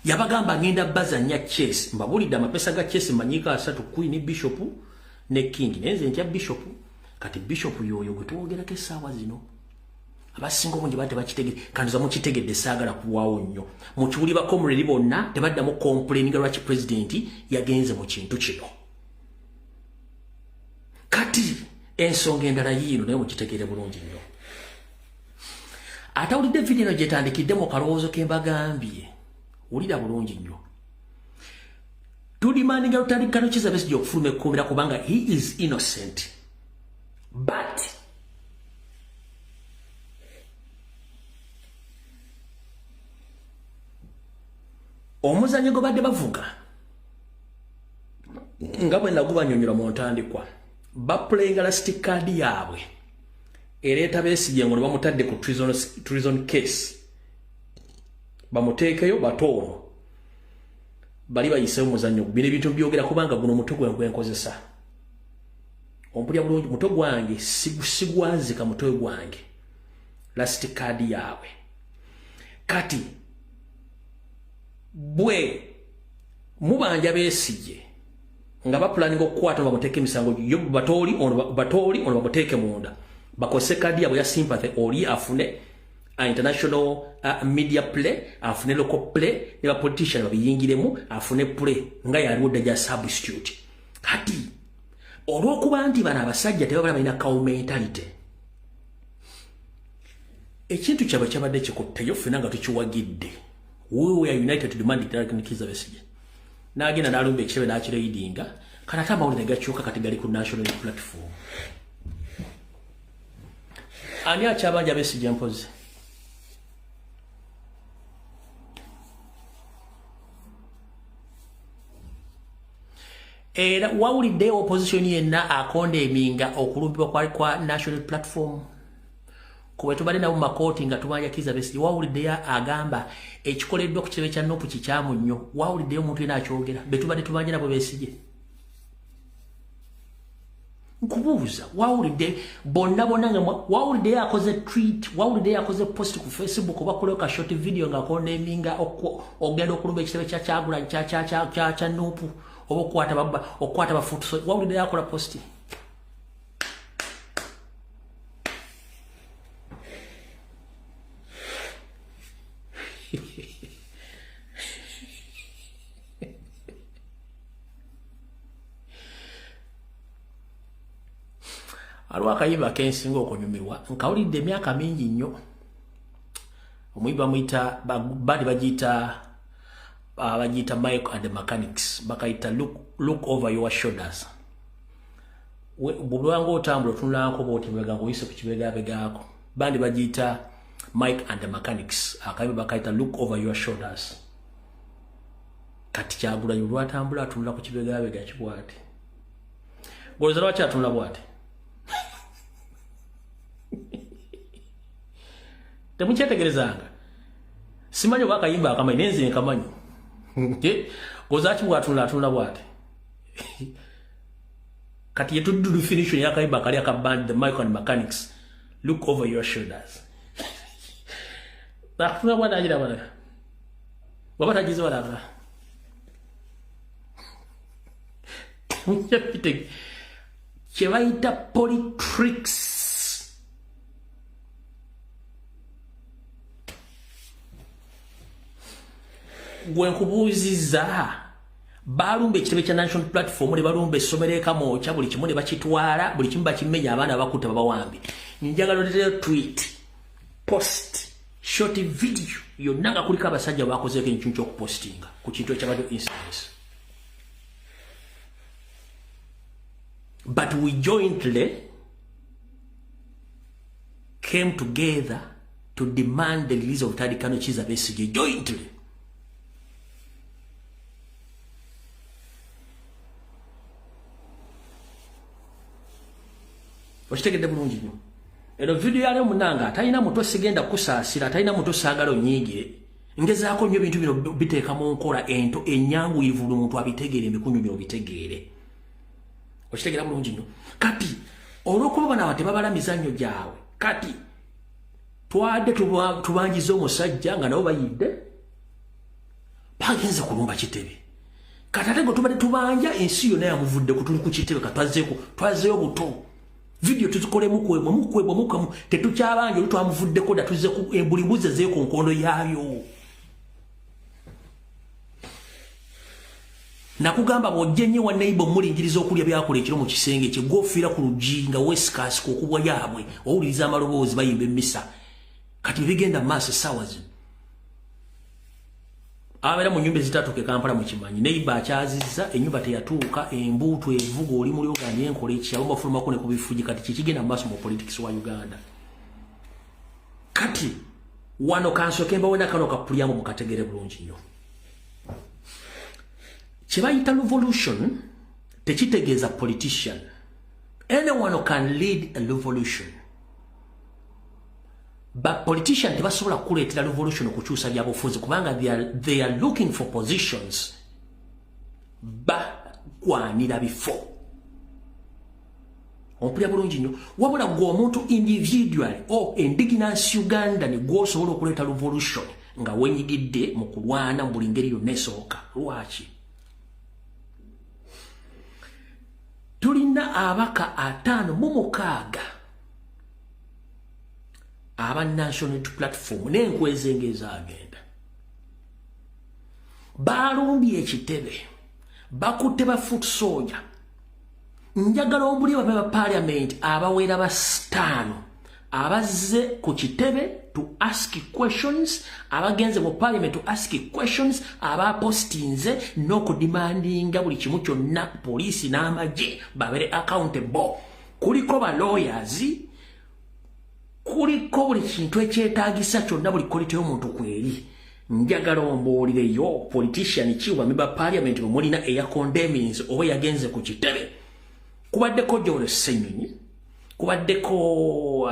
Yabagamba ngenda bazanya chess. Mbabulidde amapesa ga chess manyika asatu: queen, bishop ne king. Naye nze ntya bishop. Kati bishop yoyo gwe twogerako essaawa zino. Abasinga obungi bate bakitegedde, kanduza mukitegedde. Saagala kuwaawo nnyo mukiwuli. Bacomrade bonna tebaddamu complaininga lwaki pulezidenti yagenze mu kintu kino. Kati ensonga endala yiino, naye mukitegeere bulungi nnyo. Atawulidde vidiyo eno gyetandikidde mu kalowoozo ke mbagambye, wulira bulungi nnyo. Tudemandinga lutandikano Kizza Besigye okufuluma ekkuumira kubanga he is innocent, but omuzannyo gwe badde bavuga, nga bwe nagubanyonyola mu ntandikwa, baplayinga last card yaabwe ereeta Besigye ngo ne bamutadde ku treason case, bamuteekeyo batoono bali bayisewo muzannyo. Bino ebintu byogera kubanga guno mutwe gwe gwenkozesa, ompulya bulungi? Mutwe gwange sigwazika, mutwe gwange last card yaabwe. Kati bwe Mubanja Besigye nga bapulaninga okukwata bamuteeke emisango yo, batooli ono, batooli ono, bamuteeke munda, bakozese kadi yabwe ya sympathy, oli afune international media play, afune local play, ne bapolitician babiyingiremu, afune play nga yaliwo dda gya substitute. Kati olw'okuba nti bano abasajja tebabala, balina cow mentality, ekintu kyabwe kyabadde kikutteyo, ffena nga tukiwagidde. We were united to demand Kizza Besigye. N'agenda n'alumba ekitebe n'akiraidinga. Kati ate amawulire gakyuka, kati gali ku national platform. Ani akyabanja Besigye? Mpozi era wawuliddeyo opposition yenna akonda eminga okulumbibwa kwali kwa national platform kuba tubadde nabo mu makooti nga tubanja Kizza Besigye? Wawuliddeyo agamba ekikoleddwa ku kitebe kya NUP kikyamu nnyo? Wawuliddeyo omuntu yenna akyogera be tubadde tubanja nabo Besigye? Nkubuuza, wawulidde bonna bonna nga wawuliddeyo akoze tweet, wawuliddeyo akoze post ku Facebook oba kuleyo ka short video nga akondeminga ogenda okulumba ekitebe kya Kyagulanyi kya NUP oba okukwata babba, okukwata bafuutu? Wawuliddeyo akola post? Aliwo akayimba kensinga okunyumirwa, nkawulidde emyaka mingi nnyo. Omuyimbi bamuyita, bandi bagiyita Mike and the Mechanics, bakayita Look Over Your Shoulders. Bwobanga otambula otunulako bwoti mabega ngaoyise ku kibegabegaako. Bandi bagiyita Mike and the Mechanics, akayimba bakayita Look Over Your Shoulders. Kati Kyagulanyi lwatambula atunula ku kibegabega kibwati. Goleza lwaki atunula bwati? Temukyetegerezanga? Simanyi oba akayimba akamanyi, naye nze nkamanyi. Gozaki bwatunula atunula bwati? Kati yetuddu definition yakayimba kali aka band the Mike and Mechanics, Look Over Your Shoulders. Atunula bwati, agira bala bwaba tagize balaba. Kyebayita politricks. Gwe nkubuuzizza, balumba ekitebe kya National Platform ne balumba essomero ekamwokya, buli kimu ne bakitwala, buli kimu bakimenya, abaana bakutta, babawambi. Njagala oleteyo tweet, post, short video yonna nga kuliko abasajja bakozeeko ekintu ky'okupostinga ku kintu ekyabadde incidence. But we jointly came together to demand the release of Tadi Kano Kizza Besigye jointly. Okitegedde bulungi nnyo. Eno vidiyo yali omunanga atalina mutwe, sigenda kusaasira, atalina mutwe saagala onyiigire. Ngezaako nnyo ebintu bino biteeka mu nkola ento enyanguyivu, buli muntu abitegeere, emikunyumya obitegeere. Okitegeera bulungi nnyo. Kati olw'okuba bano aba tebabala mizannyo gyabwe, kati twadde tubanjiza omusajja nga nabo bayidde bagenze kulumba kitebe. Kati ate gwe tubadde tubanja, ensi yonna yamuvudde kutuli ku kitebe. Katwazeeko, twazeeyo buto vidiyo tuzikolemu kwemwe mukwebwe mukwemu, tetukyabanja oli twamuvuddeko dda, tuzze buli mbuzi ezeeyo ku nkondo yaayo. Nakugamba bw'ojja ennyo wa neighbor omulingiriza okulya byakola ekiro mu kisenge kye, gwofiira ku luggi nga weesikaasika okubwa yaabwe, owuliriza amaloboozi bayimba emmisa. Kati bibigenda mu maaso essaawa zino. Abeera mu nyumba ezitatuuka e Kampala mukimanyi, neighbor akyazizza ennyumba teyatuuka, embuutu evuga, oli muli ogambye enkola eki, abamu bafulumako ne ku bifugi. Kati kikigenda mu maaso mu politics wa Uganda. Kati wano kansooke mbawena kano kapulyamu mukategere bulungi nnyo. Kye bayita revolution tekitegeeza politician. Anyone can lead a revolution, but politician tebasobola kukuleetera revolution okukyusa byabufuzi, kubanga they are looking for positions, bagwanira bifo. Ompulira bulungi nnyo? Wabula gwe omuntu individual o indigenous Uganda ne gwosobola okuleeta revolution nga wenyigidde mu kulwana mu buli ngeri yonna esooka. Lwaki? Tulina abaka 56 aba National Platform n'enkwezenge ezagenda. Balumbye ekitebe, bakutte ba foot soldier. Njagala ombuli ba parliament abawera basitaano abazze ku kitebe to ask questions, abagenze mu parliament to ask questions, abapostinze n'okudemandinga buli kimu kyonna poliisi n'amagye babere accountable. Kuliko ba lawyers, kuliko buli kintu ekyetaagisa kyonna, buli quality y'omuntu kweri. Njagala ombuulireyo politician ki oba member parliament bwe mulina eya condemnings oba yagenze ku kitebe. Kubaddeko Joel Ssenyonyi, kubaddeko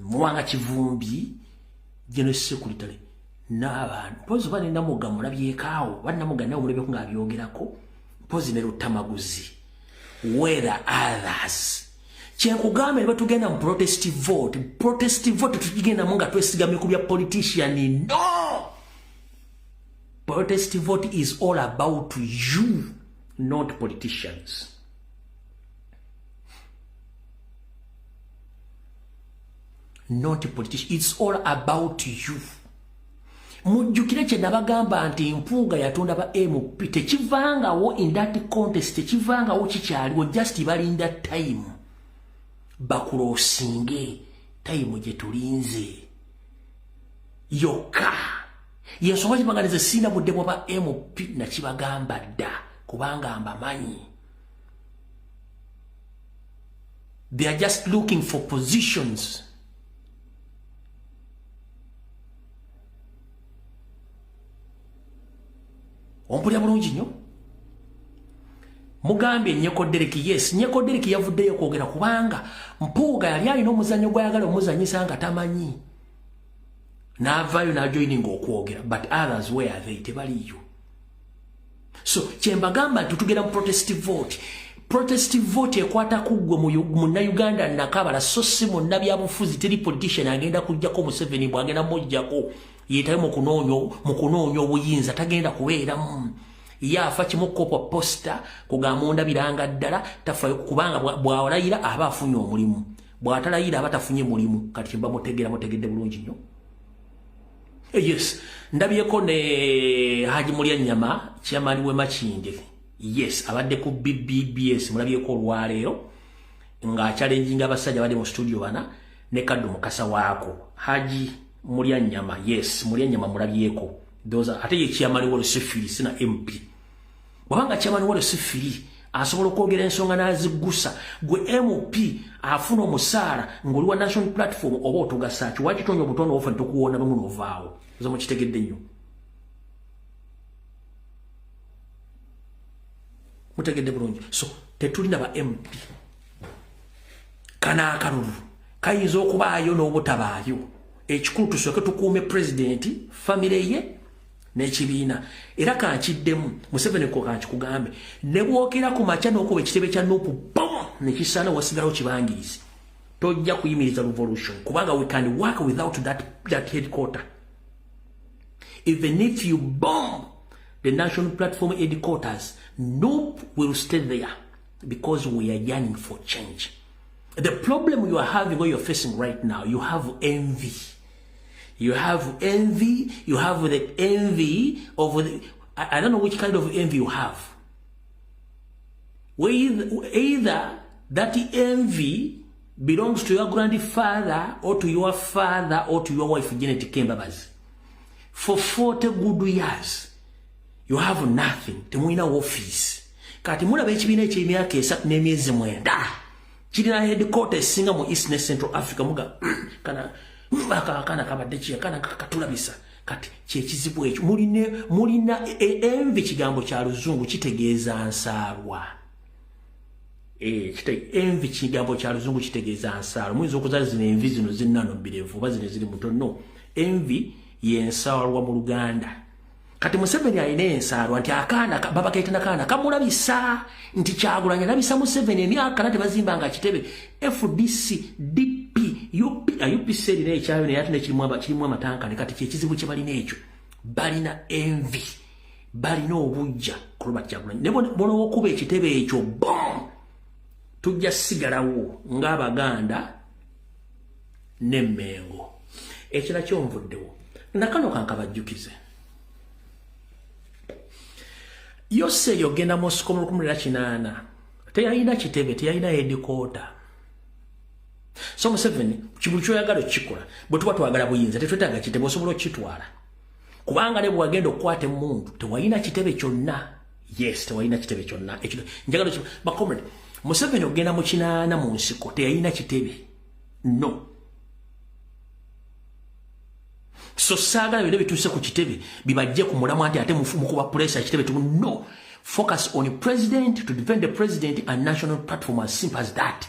Muwanga Kivumbi, General Secretary n'abantu. Mpozi oba ne Namuga mulabyekaawo, oba Namuga nawe mulabyeko ng'abyogerako, mpozi ne Luttamaguzi. Where others? Kyenkugamba ne batugenda mu protest vote. Protest vote tukigendamu nga twesigamye ku bya politician. No! Protest vote is all about you, not politicians. Not politicians. It's all about you. Mujjukire kye nabagamba nti Mpuuga yatunda ba MP, tekivangawo in that contest, tekivangawo, kikyaliwo, just balinda time bakulosinge. Time gye tulinze yokka yensonga kibaganize. Sina budde bwa ba MP, nakibagamba dda, kubanga mbamanyi. They are just looking for positions. Ompulira bulungi nnyo. Mugambye Nyeko Derek, yes, Nyeko Derek yavuddeyo okwogera kubanga Mpuuga yali alina omuzannyo gw'ayagala omuzannyisa nga tamanyi. N'avaayo n'ajoininga okwogera, but others, where are they? Tebaliyo. So kyembagamba nti tugenda mu protest vote. Protest vote ekwata ku ggwe munnayuganda nakabala, so si munnabyabufuzi. Teri politician agenda kujjako Museveni. Bw'agenda mujjako yeetabe mu kunoonya obuyinza, tagenda kubeeramu. Ye afa kimu, kopa poster, kugamba ondabiranga ddala. Tafayo, kubanga bw'alayira aba afunye omulimu, bw'atalayira aba tafunye mulimu. Kati kyemba mutegeera, mutegedde bulungi nnyo. Yes, ndabyeko ne Haji Mulyanyama, chairman we Makindye. Yes, abadde ku BBBS, mulabyeko olwaleero ng'achallenginga abasajja abadde mu studio bana ne Kaddu Mukasa waako. Haji Mulyanyama, yes, Mulyanyama mulabyeko. Those ate ye chairman wa Lusifiri, sina MP. Bw'abanga chairman wa Lusifiri asobola okwogera ensonga n'aziggusa, gwe MP afuna omusaala ng'oli wa National Platform oba otugasa ki? Wakitonya obutono ofa ntukuwona bamu n'ovaawo. Zo mukitegedde nnyo, mutegedde bulungi. So tetulina ba MP. Kana akalulu kayinza okubaayo n'obutabaayo. Ekikulu tusooke tukuume pulezidenti, famire ye n'ekibiina. Era kankiddemu, Museveni ko kankikugambe, ne bwokera ku makya n'okuba ekitebe kya NUP bom nekisaana, wasigalawo kibangirizi, tojja kuyimiriza revolution, kubanga we can work without that headquarter. Even if you bomb the National Platform headquarters, NUP will stay there because we are yearning for change. The problem you are having or you're facing right now, you have envy. You have envy, you have the envy of the, I don't know which kind of envy you have. Either that envy belongs to your grandfather or to your father or to your wife, Janet Kembabazi. For 40 good years, you have nothing. Temulina office. Kati mulaba ekibiina eky'emyaka 3 n'emyezi 9 kirina headquarter esinga mu East ne Central Africa, muga kana akana kabadde ki, akana katulabisa. Kati kyekizibu ekyo mulina envy. Kigambo kya Luzungu, kitegeeza nsaalwa. Envy kigambo kya Luzungu, kitegeeza nsaalwa. Muyinza okuzaala zino envi zino zinnano birevu oba zino ziri muto. No, envy yensaalwa mu Luganda. Kati Museveni alina ensaalwa nti akaana babakeeta nakaana kamulabisa nti Kyagulanyi alabisa Museveni. Emyaka na tebazimbanga kitebe. FDC, DP, UP, UPC erina ekyayo, naye ate nekirimu amatankane. Kati kyekizibu kye balina ekyo, balina envy, balina obujja ku Robert Kyagulanyi. Ne bonowokuba ekitebe ekyo bom. Tujja sigalawo ng'Abaganda n'Emmengo. Ekira kyonvuddewo nakano kankabajjukize. Yose yogenda Moscow mu 1980 teyalina kitebe, teyalina headquarter. So Museveni kibuli kyoyagala okukikola, bwe tuba twagala buyinza tetwetaaga kitebe, osobola okukitwala. Kubanga ne bwewagenda okukwata emmundu tewalina kitebe kyonna. Yes, tewalina kitebe kyonna. Ekyo njagala ba comrade, Museveni ogenda mu 80 mu nsiko teyalina kitebe. No. So saagala byonna bituuse ku kitebe bibajje ku mulamwa nti ate mukuba pressure kitebe tu. No. Focus on president, to defend the president and national platform, as simple as that.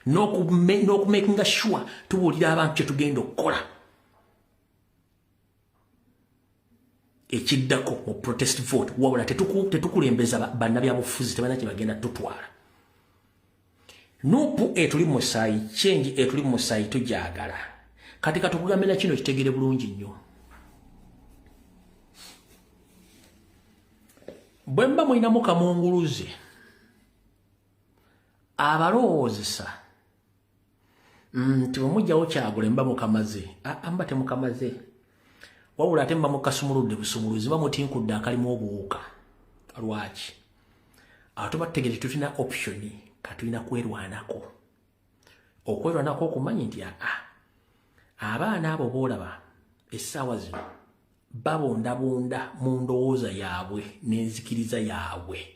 N'okumakinga sure tubuulira abantu kye tugenda okukola. Ekiddako mu protest vote, wabula tetukulembeza bannabyabufuzi, tebalina kye bagenda tutwala. Nupu etuli mu musaayi, change etuli mu musaayi, tugyagala. Kati katukugambe na kino kitegere bulungi nnyo. Bwe mba mulinamu kamunguluze abalowoozesa nti bwe mujjawo Kyagule mba mukamaze, mba temukamaze, wabula ate mba mukasumuludde busumuluzi, mba mutinkudde akalimu obuwuka. Lwaki? Awo tuba tutegere tetulina option, katulina kwerwanako. Okwerwanako okumanyi nti abaana abo boolaba essaawa zino babundabunda mu ndowooza yaabwe n'enzikiriza yaabwe.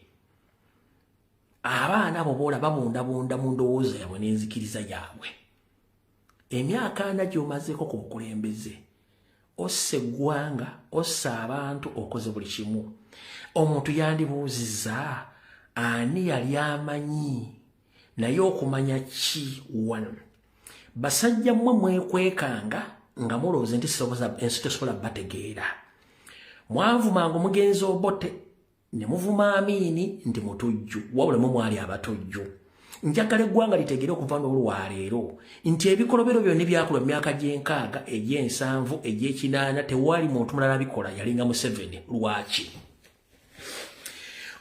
Abaana abo boolaba babundabunda mu ndowooza yaabwe n'enzikiriza yaabwe. Emyaka 40 gy'omazeeko ku bukulembeze, ossa eggwanga, ossa abantu, okoze buli kimu. Omuntu yandibuuzizza ani yali amanyi, naye okumanya ki wano? Basajja mmwe mwekwekanga nga mulowooza nti ensi tesobola bategeera. Mwavumanga omugenzi Obote ne muvuma Amini nti mutujju, wabula mwe mwali abatujju. Njagala eggwanga litegeere okuva n'olwaleero nti ebikolobero byonna ebyakolwa mu myaka gy'enkaaga, egy'ensanvu, egy'ekinaana, tewali muntu mulala bikola, yalinga Museveni. Lwaki?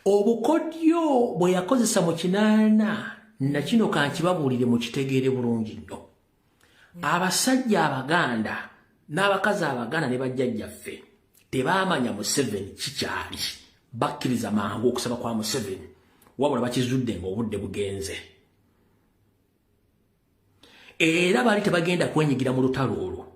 Obukodyo bwe yakozesa mu 80 na kino kankibabuulire mukitegeere bulungi nnyo. Abasajja Abaganda n'abakazi Abaganda ne bajjajjaffe tebaamanya Museveni kikyali. Bakkiriza mangu okusaba kwa Museveni, wabula bakizudde ng'obudde bugenze. Era baali tebagenda kwenyigira mu lutalo olwo.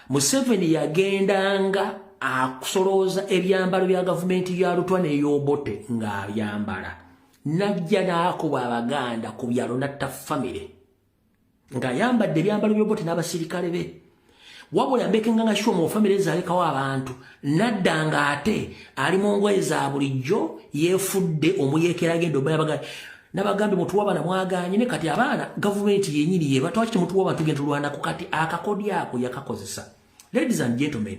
Museveni yagendanga akusolooza ebyambalo bya gavumenti ya Lutwa n'ey'Obote ng'abyambala. Najja n'akuba Abaganda ku byalo n'atta famire ng'ayambadde ebyambalo by'Obote n'abasirikale be. Wabula mbekenga nga sure mu famire zalekawo abantu, nadda ng'ate ali mu ngoye za bulijjo, yeefudde omuyeekera agenda oba nabagambye mutuwa abaana mwagaanye, ne kati abaana gavumenti yennyini yebatwaki temutuwa abantu tugenda tulwanako. Kati akakodyo ako yakakozesa. Ladies and gentlemen,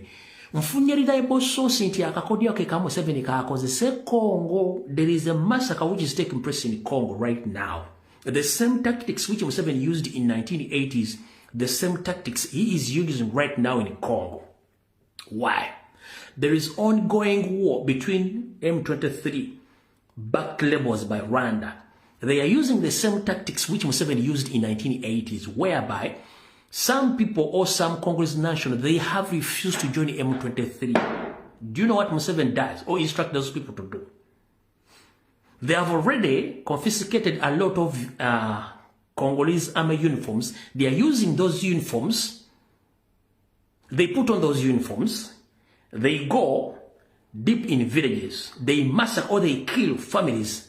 nfunye reliable source nti akakodyo ke ka Museveni kakozese Congo. There is a massacre which is taking place in Congo right now. The same tactics which Museveni used in 1980s, the same tactics he is using right now in Congo. Why? There is ongoing war between M23 backed rebels by Rwanda. They are using the same tactics which Museveni used in 1980s, whereby some people or some Congolese nationals, they have refused to join M23. Do you know what Museveni does or instruct those people to do? They have already confiscated a lot of Congolese army uniforms. They are using those uniforms. They put on those uniforms. They go deep in villages. They massacre or they kill families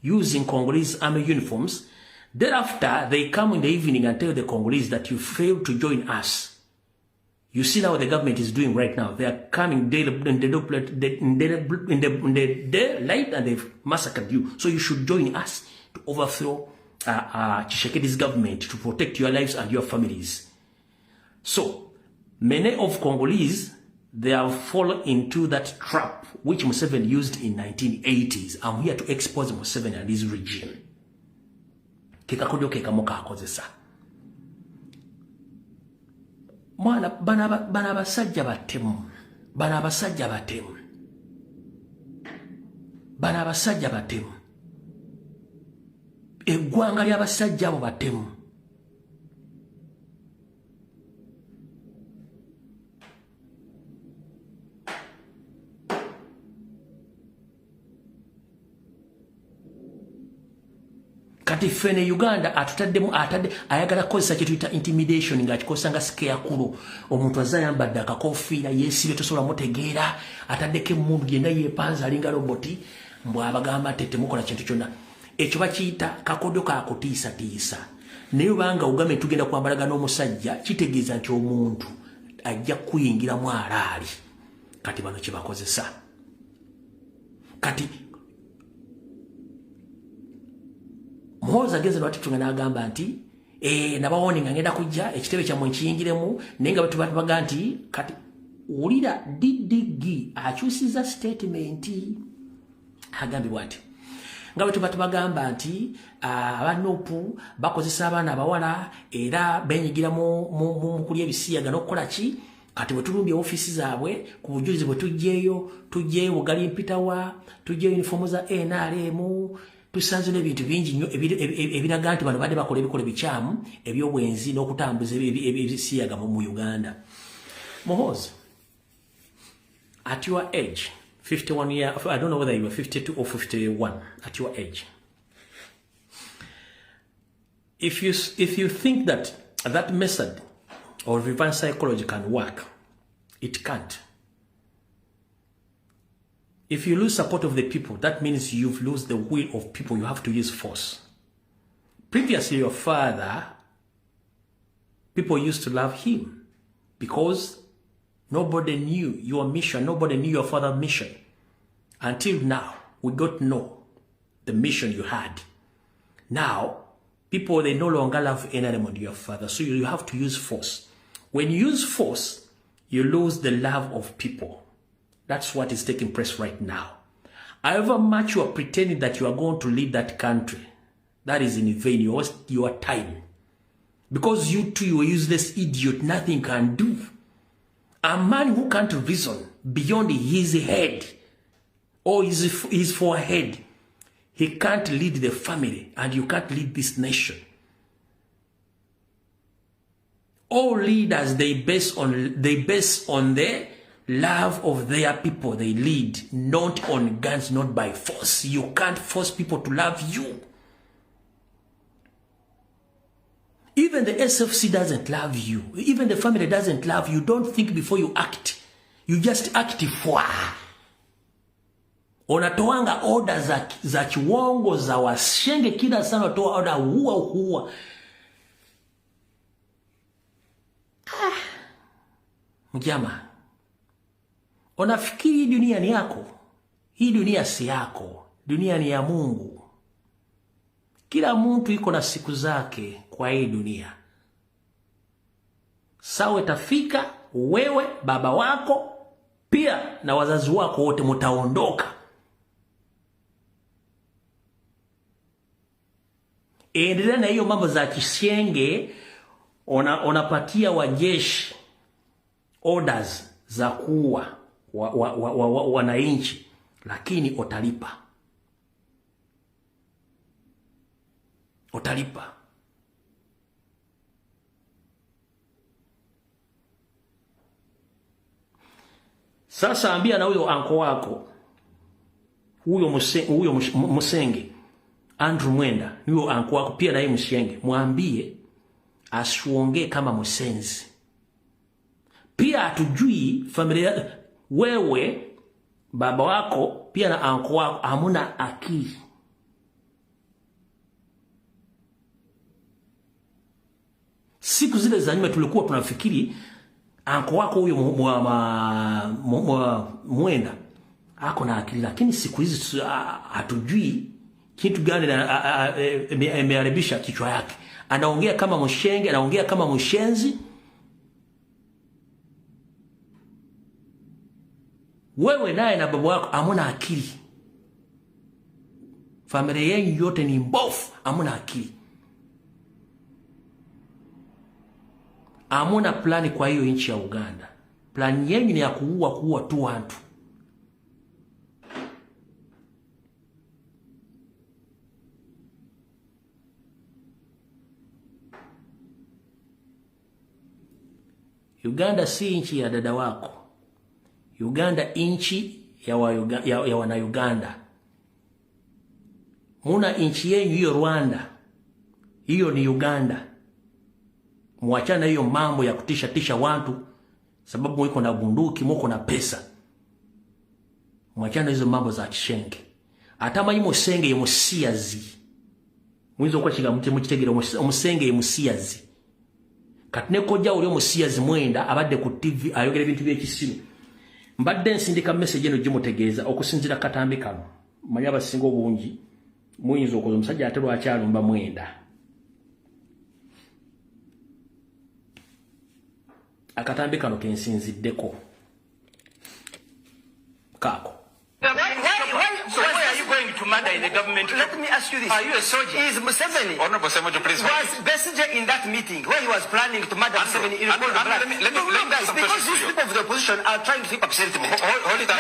using Congolese army uniforms. Thereafter, they come in the evening and tell the Congolese that you failed to join us. You see now what the government is doing right now. They are coming in the daylight and they've massacred you. So you should join us to overthrow Tshisekedi's government to protect your lives and your families. So many of Congolese, they have fallen into that trap which Museveni used in 1980s. I'm here to expose Museveni and his regime. Kekakodyo kekamu kakozesa. Mwana bana abasajja batemu. Bana abasajja batemu. Bana abasajja batemu. Eggwanga ly'abasajja abo batemu. Kati ffe ne Uganda atutaddemu, atadde ayagala kukozesa kye tuyita intimidation, ng'akikozesa nga scarecrow. Omuntu azze ayambadde akakofiira, yeesibye, tosobola mutegeera, ataddeko emmundu, yenna yeepanze alinga roboti, mbw abagamba nti temukola kintu kyonna. Ekyo bakiyita kakodyo kakutiisatiisa. Naye obanga ogambye tugenda kwambalagana n'omusajja, kitegeeza nti omuntu ajja kukuyingiramu alaali. Kati bano kye bakozesa kati. Muhoozi agenze lwatitunga n'agamba nti nabawoni nga ngenda kujja ekitebe kyammwe nkiyingiremu, naye nga batubaga nti kati wulira DDG akyusiza statement. Agambibwa nti nga bwe tuba tubagamba nti aba NUP bakozesa abaana abawala era benyigira mu kulya ebisiyaga n'okukola ki. Kati bwe tulumbye ofiisi zaabwe, ku bujulizi bwe tujjeeyo, tujjeeyo bugali mpitawa, tujjeeyo yunifoomu za NRM, tusanze n'ebintu bingi nnyo ebiraga nti bano badde bakola ebikola ebikyamu ebyobwenzi n'okutambuza ebisiyaga mu Uganda. Muhoozi, at your age, 51 year, I don't know whether you were 52 or 51, at your age, if you think that that method of reverse psychology can work, it can't. If you lose support of the people, that means you've lost the will of people. You have to use force. Previously, your father, people used to love him because nobody knew your mission. Nobody knew your father's mission. Until now, we got to know the mission you had. Now, people, they no longer love NRM and your father. So you have to use force. When you use force, you lose the love of people. That's what is taking place right now. However much you are pretending that you are going to lead that country, that is in vain. You waste your time. Because you too, you are useless idiot, nothing can do. A man who can't reason beyond his head or his forehead, he can't lead the family and you can't lead this nation. All leaders, they base on the love of their people they lead, not on guns, not by force. You can't force people to love you. Even the SFC doesn't love you. Even the family doesn't love you. Don't think before you act. You just act for. Unatoanga order za kiwongo, za washenge, kila sana unatoa order huwa huwa. Ah. Mjama, unafikiri hii dunia ni yako? Hii dunia si yako. Dunia ni ya Mungu. Kila mtu iko na siku zake kwa hii dunia. Sawa, itafika wewe, baba wako pia na wazazi wako wote mutaondoka. Endelea na hiyo mambo za kishenge, unapatia wajeshi orders za kuua wananchi, lakini utalipa, utalipa. Sasa ambia na huyo uncle wako huyo Musenge Andrew Mwenda, huyo uncle wako pia na yeye Mshenge, mwambie asiongee kama msenzi. Pia hatujui familia, wewe baba wako pia na uncle wako hamuna akili. Siku zile za nyuma tulikuwa tunafikiri uncle wako huyo Mwenda ako na akili, lakini siku hizi hatujui kitu gani imeharibisha kichwa yake. Anaongea kama mshenge, anaongea kama mshenzi. Wewe naye na baba wako hamuna akili. Familia yenu yote ni mbofu, hamuna akili. Hamuna plani kwa hiyo nchi ya Uganda. Plani yenu ni ya kuua, kuua tu watu. Uganda si nchi ya dada wako. Uganda nchi ya wana Uganda. Muna nchi yenu hiyo Rwanda. Hiyo ni Uganda. Mwachana hiyo mambo ya kutisha tisha watu sababu mwiko na bunduki, mwiko na pesa. Mwachana hizo mambo za kishenge. Atamanyi musenge musiyazi. Mwizo kwa chiga mute mukitegera omusenge musiyazi. Kati ne kojja oli omusiyazi Mwenda abadde ku TV ayogera ebintu by'ekisiru. Mbadde nsindika message eno gimutegeeza okusinziira katambi kano. Manya abasinga obungi muyinza okoza omusajja ate lwaki alumba Mwenda. Akatambi kano ke nsinziddeko. Kaako. So why are you going to murder in the government? Let me ask you this. Are you a soldier? Is Museveni... Honorable Ssemujju, please. Was Besigye in that meeting where he was planning to murder Museveni in cold blood? Let me guys, because these people of the opposition are trying to keep up sentiment. Hold it.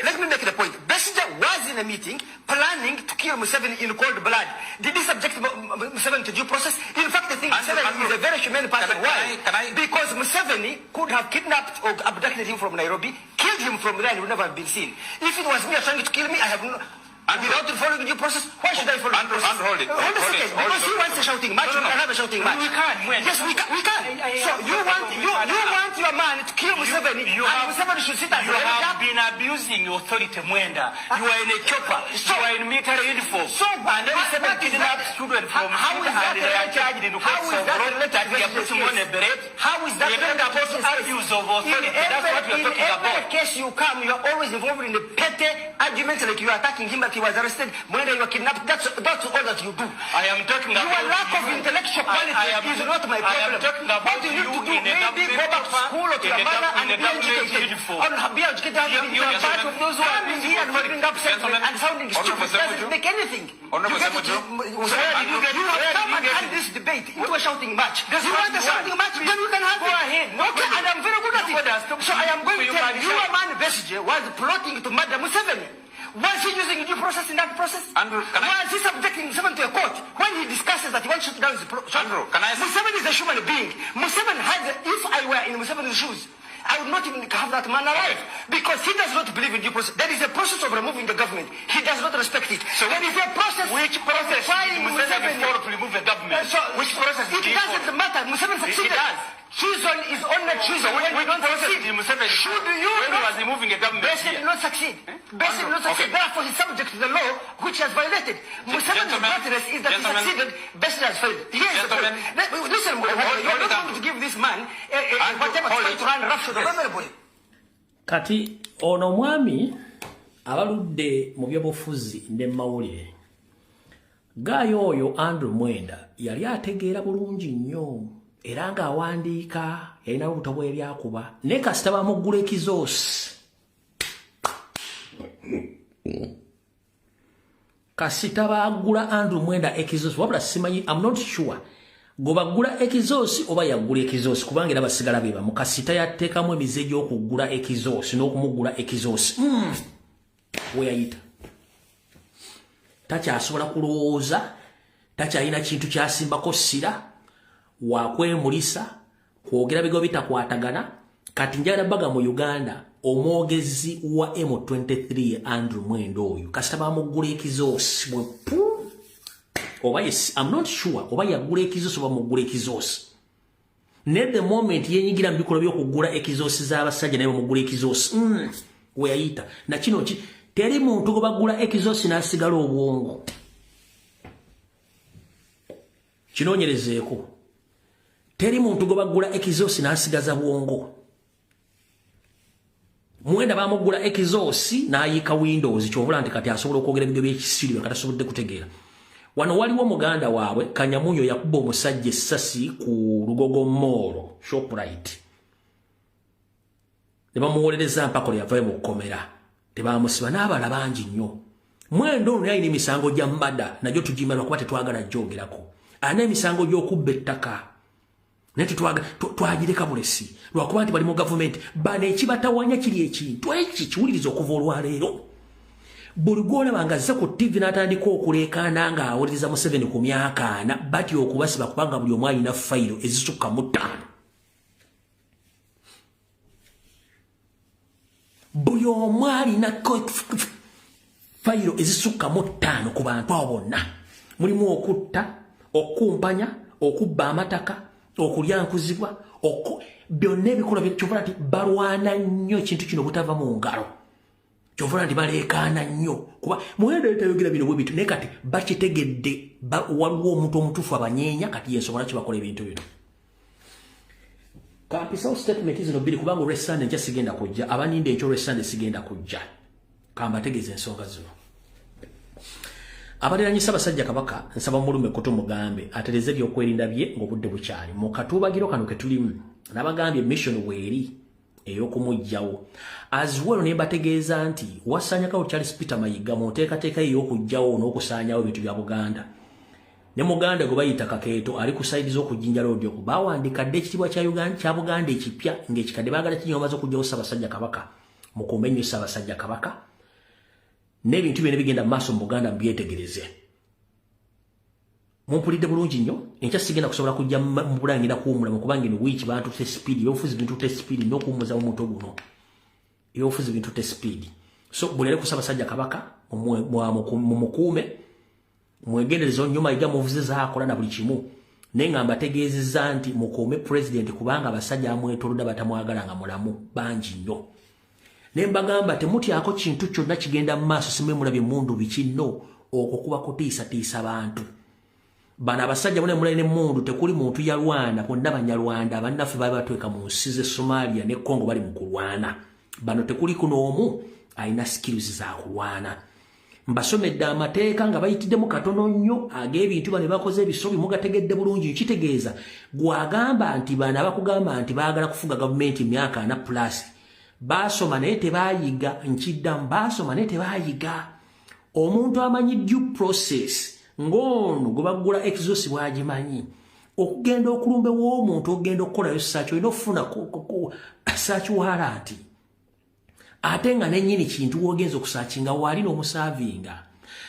Let me make the point. Besigye was in a meeting planning to kill Museveni in cold blood. Did he subject Museveni to due process? In fact, I think Museveni is a very humane person. Why? Because Museveni could have kidnapped or abducted him from Nairobi, killed him from there, and would never have been seen. If it was me trying to kill me, I have no... Without following due process, why should I follow due process? Hold it. Hold a second, because he wants a shouting match. No. We can have a shouting match. We can. Yes, we can. We can. So you want your man to kill Museveni, and Museveni should sit as You have been abusing authority, Mwenda. You are in a chopper. You are in military uniform. So and then Museveni kidnapped children from how is that and they are charged in How is that related that we are putting on a beret? How is that related about abuse of authority? That's what we are talking In every about. case you come, you are always involved in the petty arguments, like you are attacking him like he was arrested, Mwenda, you are kidnapped. That's all that you do. I am talking about your lack of intellectual quality is not my problem. I am talking about what you need to do, maybe go back to school or to your mother and be educated. Or be educated. You are part of those who are coming here and holding up sentiment and sounding stupid doesn't make anything. You have come and had this debate into a shouting match. You want a shouting match? Then we can have it. Go ahead. Okay, and I'm very good at it. So I am going to tell you, your man Besigye was plotting to murder Museveni. Was he using due process in that process? Andrew, was he subjecting Museveni to a court when he discusses that he wants to shut down his Andrew, can I... Museveni is a human being. Museveni has, if I were in Museveni's shoes, I would not even have that man alive. Because he does not believe in due process. There is a process of removing the government. He does not respect it. So there is a process. Which process did Museveni follow to remove the government? Which process? It doesn't matter. Museveni succeeded. It does. Treason is only treason. So when which you don't process succeed. did Museveni Should you when not, he was removing a government? Besigye did not succeed. Besigye did not succeed. Okay. Therefore, he's subject to the law which has violated. Museveni's greatness is that he succeeded. Besigye has failed. Here's the point. Listen, you are not going to give this man whatever trying to run roughshod over everybody. Kati ono mwami abaludde mu byobufuzi ne mawulire. Gaayo oyo Andrew Mwenda yali ategeera bulungi nnyo. Era ng'awandiika yalina obutabo ebyakuba naye kasita bamuggula ekizoosi. Kasita baggula Andrew Mwenda ekizoosi, wabula simanyi, I'm not sure gwe baggula ekizoosi oba yaggula ekizoosi, kubanga era basigala be bamu. Kasita yateekamu emize gy'okuggula ekizoosi n'okumuggula ekizoosi we yayita takyasobola kulowooza, takyalina kintu kyasimbako ssira, wakwemulisa kwogera bigo bitakwatagana. Kati njagala baga mu Uganda omwogezi wa M23 Andrew Mwenda oyo kasita bamuggula ekizoosi bwe pu oba yes, I'm not sure oba yaggula ekizoosi oba muggula ekizoosi. Ne the moment yenyigira mu bikolwa by'okuggula ekizoosi z'abasajja naye bamuggula ekizoosi we yayita. Na kino ki teri muntu gwe baggula ekizoosi n'asigala obwongo. Kinoonyerezeeko. Teri muntu gwe baggula ekizoosi n'asigaza bwongo. Mwenda bamuggula ekizoosi n'ayiika Windows, ky'ovula nti kati asobola okwogera ebigo by'ekisiru kati asobodde kutegeera. Wano waliwo muganda waabwe Kanyamunyo yakuba omusajja essasi ku Lugogo Mall, Shoprite. Ne bamuwolereza mpaka lwe yavaayo mu kkomera. Tebamusiba n'abalala bangi nnyo. Mwenda ono yalina emisango gya mbada nagyo tugimala kuba tetwagala gyogerako. Alina emisango gy'okubba ettaka. Naye twagireka bulesi lwakuba nti bali mu gavumenti. Bano ekibatawanya kiri ekintu eki kiwuliriza okuva olwaleero. Buli gw'olaba ng'azze ku TV n'atandika okuleekaana ng'awuliriza Museveni ku myaka 40, batya okubasiba kubanga buli omu alina fayiro ezisukka mu 5. Buli omu alina fayiro ezisukka mu 5 ku bantu abo bonna. Mulimu okutta, okukumpanya, okubba amataka, okulyankuzibwa, byonna ebikolwa kyova nti balwana nnyo ekintu kino butava mu ngalo. Kyova nti baleekaana nnyo kuba Muwenda tayogera bino bwe bitu, naye kati bakitegedde waliwo omuntu omutuufu abanyeenya, kati yensonga lwaki bakola ebintu bino. Kampisawo statement zino bbiri kubanga olw'Essande nkya sigenda kujja, abaninda enkya olw'Essande sigenda kujja. Kambategeeza ensonga zino. Abaliranye Ssaabasajja Kabaka nsaba mulume kutu mugambe atereze ebyokwerinda bye ng'obudde bukyali. Mu katuubagiro kano ke tulimu nabagambye mission weeri ey'okumuggyawo. As well ne mbategeeza nti wasaanyakawo Charles Peter Mayiga mu nteekateeka ye ey'okuggyawo n'okusaanyaawo ebintu bya Buganda. Ne Muganda gwe bayita Kakeeto ali ku side z'okujinja road okwo bawandiika dda ekitiibwa kya Uganda kya Buganda ekipya ng'ekikadde baagala kinywa bamaze okuggyawo Ssaabasajja Kabaka. Mukuume nnyo Ssaabasajja Kabaka n'ebintu byonna bigenda mu maaso mu Buganda mubyetegereze. Mumpulidde bulungi nnyo. Enkya sigenda kusobola kujja mu Bulange kuwummula mu kubanga eno wiiki bantutte speed, ebyobufuzi bintutte speed n'okuwummuza mu muto guno. Ebyobufuzi bintutte speed. So buli ali ku Ssaabasajja Kabaka mumukuume, mwegendereze nnyo Mayiga muvuze zaakola na buli kimu. Naye nga mbategeezezza nti mukuume president kubanga abasajja amwetoolodde batamwagala nga mulamu bangi nnyo. Ne mbagamba temutyako kintu kyonna kigenda mu maaso, simwe mulabye emmundu biki nno, okwo kuba kutiisatiisa bantu. Bano abasajja bonna mulabye n'emmundu, tekuli muntu yalwana, bonna Banyarwanda bannaffe baali batweka mu nsi z'e Somalia ne Congo bali mu kulwana. Bano tekuli kuno omu alina skills za kulwana. Mbasomedde amateeka nga bayitiddemu katono nnyo ag'ebintu bano bakoze ebisobi mugategedde bulungi. Kitegeeza gwagamba nti bano abakugamba nti baagala kufuga gavumenti emyaka 40 plus baasoma naye tebayiga. Nkiddamu, baasoma naye tebayiga. Omuntu amanyi due process ng'ono gwe baggula exhaust bw'agimanyi, okugenda okulumbe w'omuntu okugenda okukolayo search olina okufuna search warrant, ate nga nennyini kintu w'ogenza okusearchinga waali n'omuservinga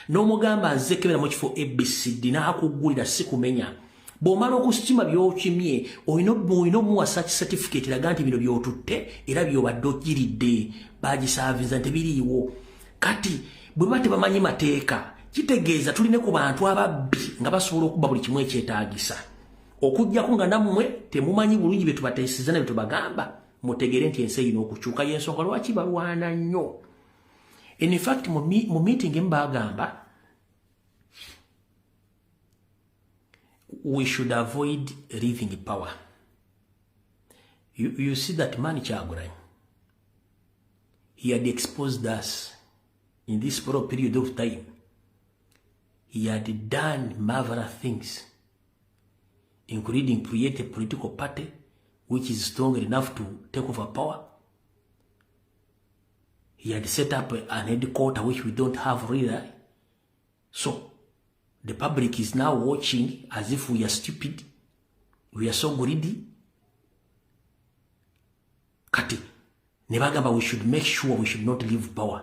n'omugamba nze kebera mu kifo ABCD n'akuggulira, si kumenya. Bw'omala okusima by'okimye olina omuwa search certificate eraga nti bino by'otutte era by'obadde ogiridde bagiservinza nti biriiwo. Kati bwe baba tebamanyi mateeka, kitegeeza tuline ku bantu ababbi nga basobola okubba buli kimu ekyetaagisa, okuggyako nga nammwe temumanyi bulungi bye tubateeseza ne bye tubagamba. Mutegere nti ensi erina okukyuka, y'ensonga lwaki balwana nnyo. In fact mu meeting emu baagamba we should avoid leaving power. You see that man Kyagulanyi, he had exposed us in this short period of time. He had done marvelous things, including create a political party which is strong enough to take over power. He had set up an headquarter which we don't have really. So the public is now watching as if we are stupid. We are so greedy. Kati, ne bagamba we should make sure we should not leave power.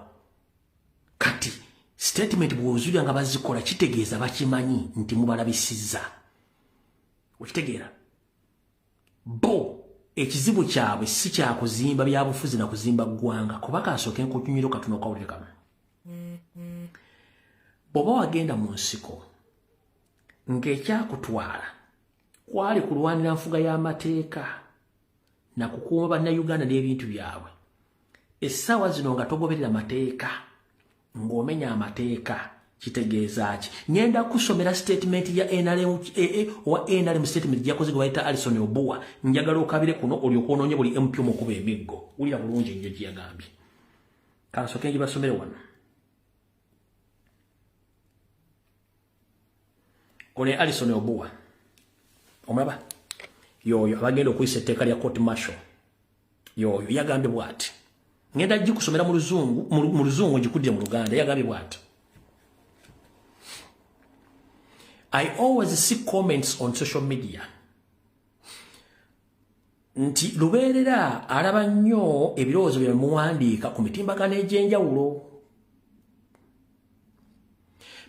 Kati, statement bw'ozulya nga bazikola kitegeeza bakimanyi nti mubalabisizza. Okitegeera? Bo ekizibu kyabwe si kyakuzimba byabufuzi na kuzimba ggwanga, kuba kansooke nkunyumire katono kawulire kano. Bw'oba wagenda mu nsiko ng'ekyakutwala kwali kulwanira nfuga y'amateeka na kukuuma Bannayuganda n'ebintu byabwe, essaawa zino nga togoberera mateeka, ng'omenya amateeka, kitegeeza ki? Ngenda kusomera statement ya NRM, owa NRM statement gyakoze gwe bayita Alison Obua. Njagala okabire kuno olyoke onoonye buli MP omukuba emiggo. Wulira bulungi ennyo gye yagambye. Kansooke ngibasomere wano. Ono Alison Obua omulaba yoyo abagenda okuyisa etteeka lya court martial, yoyo yagambye bw'ati. Ngenda gikusomera mu luzungu, mu luzungu ngikuddire mu Luganda. Yagambye bw'ati: I always see comments on social media nti lubeerera alaba nnyo ebirowoozo bye muwandiika ku mitimbagano egy'enjawulo.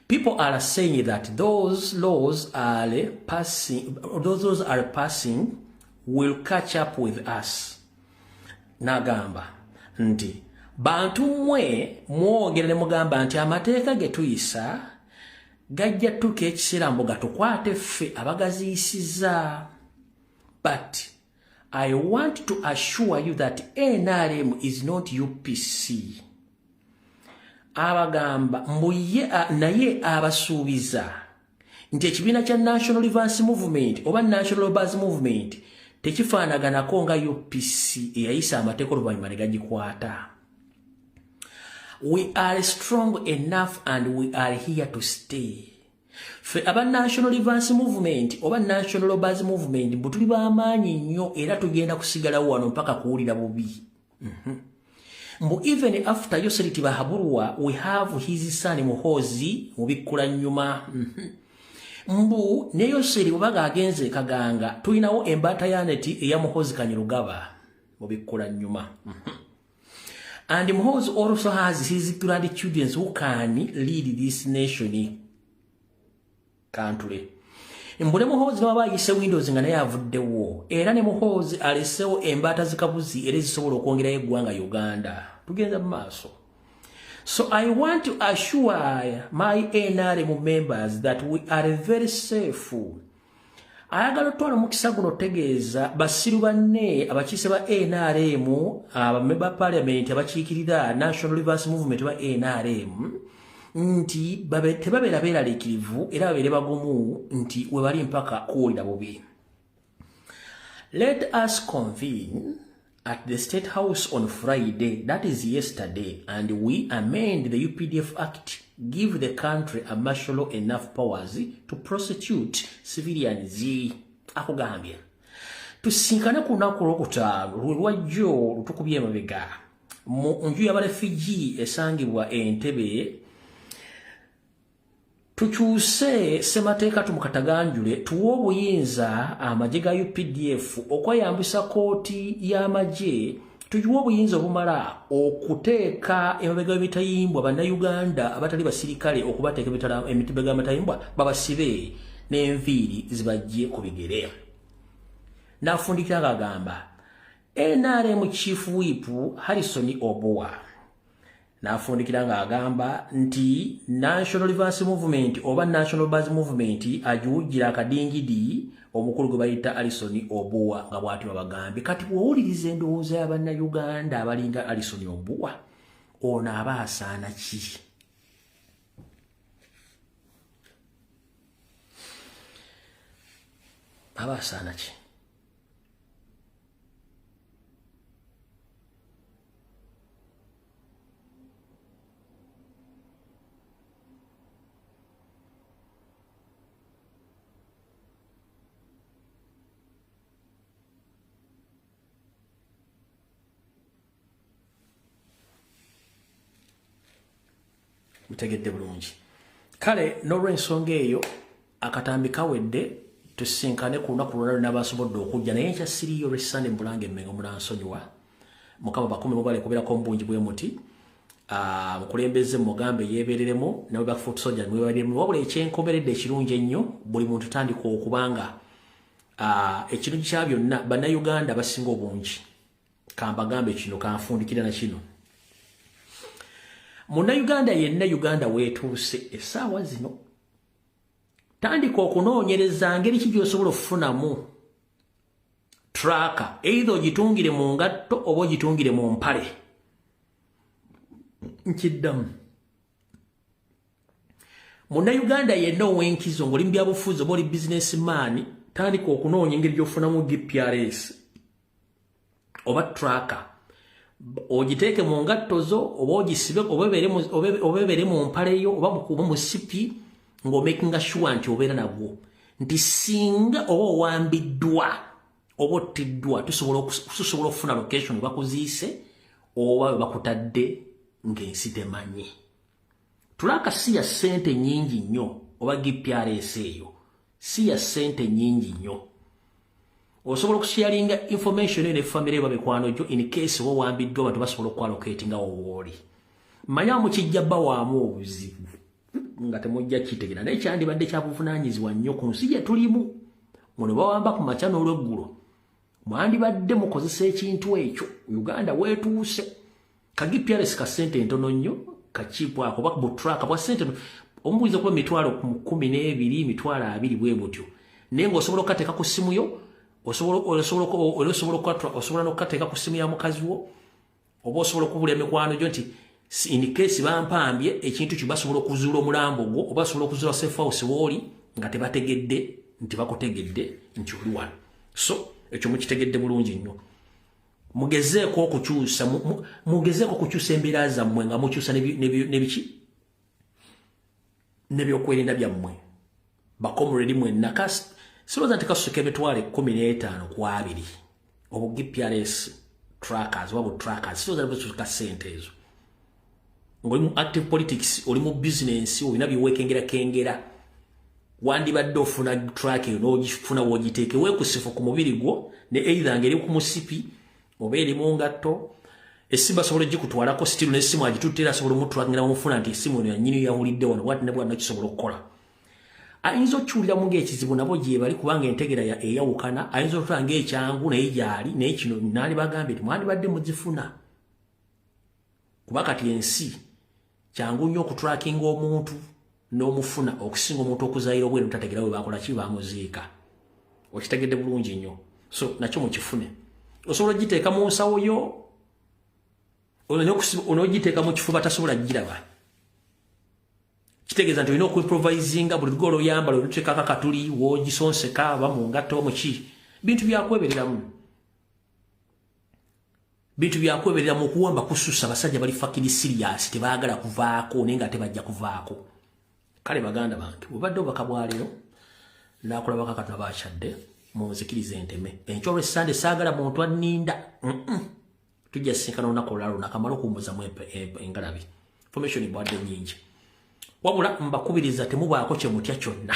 People are saying that those laws are passing, those laws are passing will catch up with us. Nagamba nti Bantu mmwe mwogera ne mugamba nti amateeka ge tuyisa gajja tuka ekiseera mbu gatukwate ffe abagaziisiza. But I want to assure you that NRM is not UPC. Abagamba mbu ye naye abasuubiza nti ekibiina kya National Reverse Movement oba National Robbers Movement tekifaanaganako nga UPC eyayisa amateeka oluvannyuma ne gagikwata. We are strong enough and we are here to stay. Ffe aba National Reverse Movement oba National Robbers Movement mbu tuli b'amaanyi nnyo era tugenda kusigalawo wano mpaka kuwulira bubi. Mbu even after Yoseri Tibuhaburwa, we have his son Muhoozi mubikkula nnyuma. Mbu ne Yoseri bw'aba agenze Kaganga, tulinawo embaata ya neti eya Muhoozi Kainerugaba mubikkula nnyuma. And Muhoozi also has his grandchildren who can lead this nation country. Mbu ne Muhoozi n'aba ayise Windows nga naye avuddewo, era ne Muhoozi alesewo embaata zikabuzi era ezisobola okwongerayo eggwanga Uganda. Tugenda mu maaso. So I want to assure my NRM members that we are very safe. Ayagala otwala omukisa guno otegeeza basiru banne abakiise ba NRM, abamemba parliament abakiikirira National Reverse Movement ba NRM, nti tebabeera beeraliikirivu era babeere bagumu nti we bali mpaka kuwulira bubi. Let us convene at the State House on Friday, that is yesterday, and we amend the UPDF Act, give the country a martial law enough powers to prosecute civilians. Akugambye tusinkane ku lunaku olwokutaano lwe lwajjo lutukubye emabega mu nju y'abarefugee esangibwa Entebbe, tukyuse ssemateeka, tumukataganjule, tuwe obuyinza amagye ga UPDF okweyambisa kooti y'amagye, tugiwe obuyinza obumala okuteeka emabega w'emitayimbwa Bannayuganda abatali basirikale, okubateeka emabega w'emitayimbwa babasibe n'enviiri zibajje ku bigere. N'afundikira ng'agamba NRM Chief Whip Harrison Obua, n'afundikira ng'agamba nti National Reverse Movement oba National Base Movement agiwujjira akadingidi omukulu gwe bayita Alison Obua, nga bw'atyo babagambye. Kati bw'owuliriza endowooza y'Abannayuganda abalinga Alison Obua, ono aba asaana ki? Aba asaana ki? Mutegedde bulungi. Kale n'olw'ensonga eyo akatambi kawedde. Tusinkane ku lunaku lwona lwena basobodde okujja, naye nkya siriyo lwessande mbulange emmengo, munansonyiwa. Mukama bakumi, mubale kubeerako mubungi bwe muti. Mukulembeze mugambe yeebereremu nawe ba foot soldier mwebaliremu. Wabula ekyenkomeredde ekirungi ennyo, buli muntu tandika okubanga ekirungi kya byonna, Bannayuganda basinga obungi, kambagambe kino, kanfundikira na kino: Munnayuganda yenna, Uganda weetuuse essaawa zino, tandika okunoonyereza ngeri ki gy'osobola okufunamu tracker, either ogitungire mu ngatto oba ogitungire mu mpale. Nkiddamu, Munnayuganda yenna ow'enkizo ng'oli mu byabufuzi oba oli businessman, tandika okunoonya engeri gy'ofunamu GPRS oba tracker, ogiteeke mu ngatto zo oba ogisibe oba ebeere mu mpale yo oba mu sipi, ng'omakinga sure nti obeera nagwo, nti singa oba owambiddwa oba ottiddwa, tusobola okufuna location bakuziise oba we bakutadde ng'ensi temanyi. Tracker si ya ssente nnyingi nnyo, oba GPRS eyo si ya ssente nnyingi nnyo. Osobola okusharinga information eyo ne famire oba mikwano gyo in case oba owambiddwa, abantu basobola okwalocatinga wowooli. Manya mukijja bawaamu obuzibu nga temujja kitegeera, naye kyandibadde kyabuvunaanyizibwa nnyo ku nsi gye tulimu. Muno bawamba ku makya n'olweggulo, mwandibadde mukozesa ekintu ekyo. Uganda weetuuse. Ka GPRS ka sente entono nnyo, ka chip ako oba bu tracker bwa sente omubuyinza kuba 120,000, 20,000 bwe butyo, naye ng'osobola okukateeka ku ssimu yo, osobola n'okukateeka ku ssimu ya mukazi wo, oba osobola okubula emikwano gyo nti in case bampambye ekintu kyo, basobola okuzuula omulambo gwo oba basobola okuzuula safe house wooli nga tebategedde nti bakutegedde nti oli wano. So ekyo mukitegedde bulungi nnyo. Mugezeeko okukyusa embeera zammwe nga mukyusa nebiki nebyokwerinda byammwe. Ba comrade mwenna, sirowooza nti kasuka 15,000 ku 20 obu GPRS trackers oba bu trackers, sirowooza bisuka sente ezo. Ng'oli mu active politics, oli mu business, olina byewekengera kengera, wandibadde ofuna track eyo n'ogifuna w'ogiteeke weekusifu ku mubiri gwo, ne either ng'eri ku musipi oba eri mu ngatto. Essimu basobola ogikutwalako still, n'essimu agitutte era asobola omutrackingira, bamufuna nti essimu eno yannyini, yawulidde wano bwati ne bwati, nakisobola okukola. Ayinza okukiwuliramu ng'ekizibu, nabo gye bali, kubanga entegera eyawukana. Ayinza okutwala ng'ekyangu, naye gyali. Naye kino naali bagambye nti mwandibadde muzifuna, kuba kati ensi kyangu nnyo okutrackinga omuntu n'omufuna okusinga omuntu okuzaayira obweru tategera bwe bakola ki, bamuziika. Okitegedde bulungi nnyo. So nakyo mukifune. Osobola ogiteeka mu nsawo yo, onoogiteeka mu kifuba, tasobola giraba. Kitegeeza nti olina okuimprovisinga buli lugoye olwoyambala, oluteekako akatuli woogisonseka, oba mu ngatto, muki. Bintu byakwebereramu, bintu byakwebereramu. Okuwamba kususa, abasajja bali fucking serious, tebaagala kuvaako, naye nga tebajja kuvaako. Kale baganda bange, bwebadde obubaka bwaleero, nakulabako katonda bakyadde munzikiriza enteme enkya olwessande. Saagala muntu anninda. Tujja sinkana olunaku olulala, lunakamala okuwummuzamu engalabi. Information bwadde nyingi, wabula mbakubiriza temubaako kyemutya kyonna.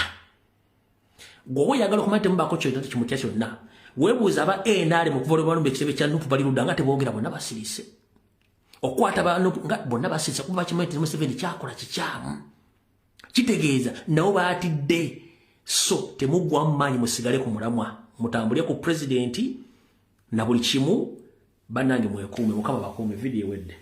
Gweoba oyagala okumanya temubaako kyonna kimutya kyonna, weebuuza aba NRM okuva lwe balumba ekitebe kya NUP, bali ludda nga teboogera, bonna basirise okukwata nga bonna basirise, kuba bakimanyi nti Museveni kyakola kikyamu. Kitegeeza nabo baatidde. So temuggwamu maanyi, musigale ku mulamwa, mutambule ku pulezidenti na buli kimu. Bannange, mwekuume, Mukama bakuume. Vidiyo ewedde.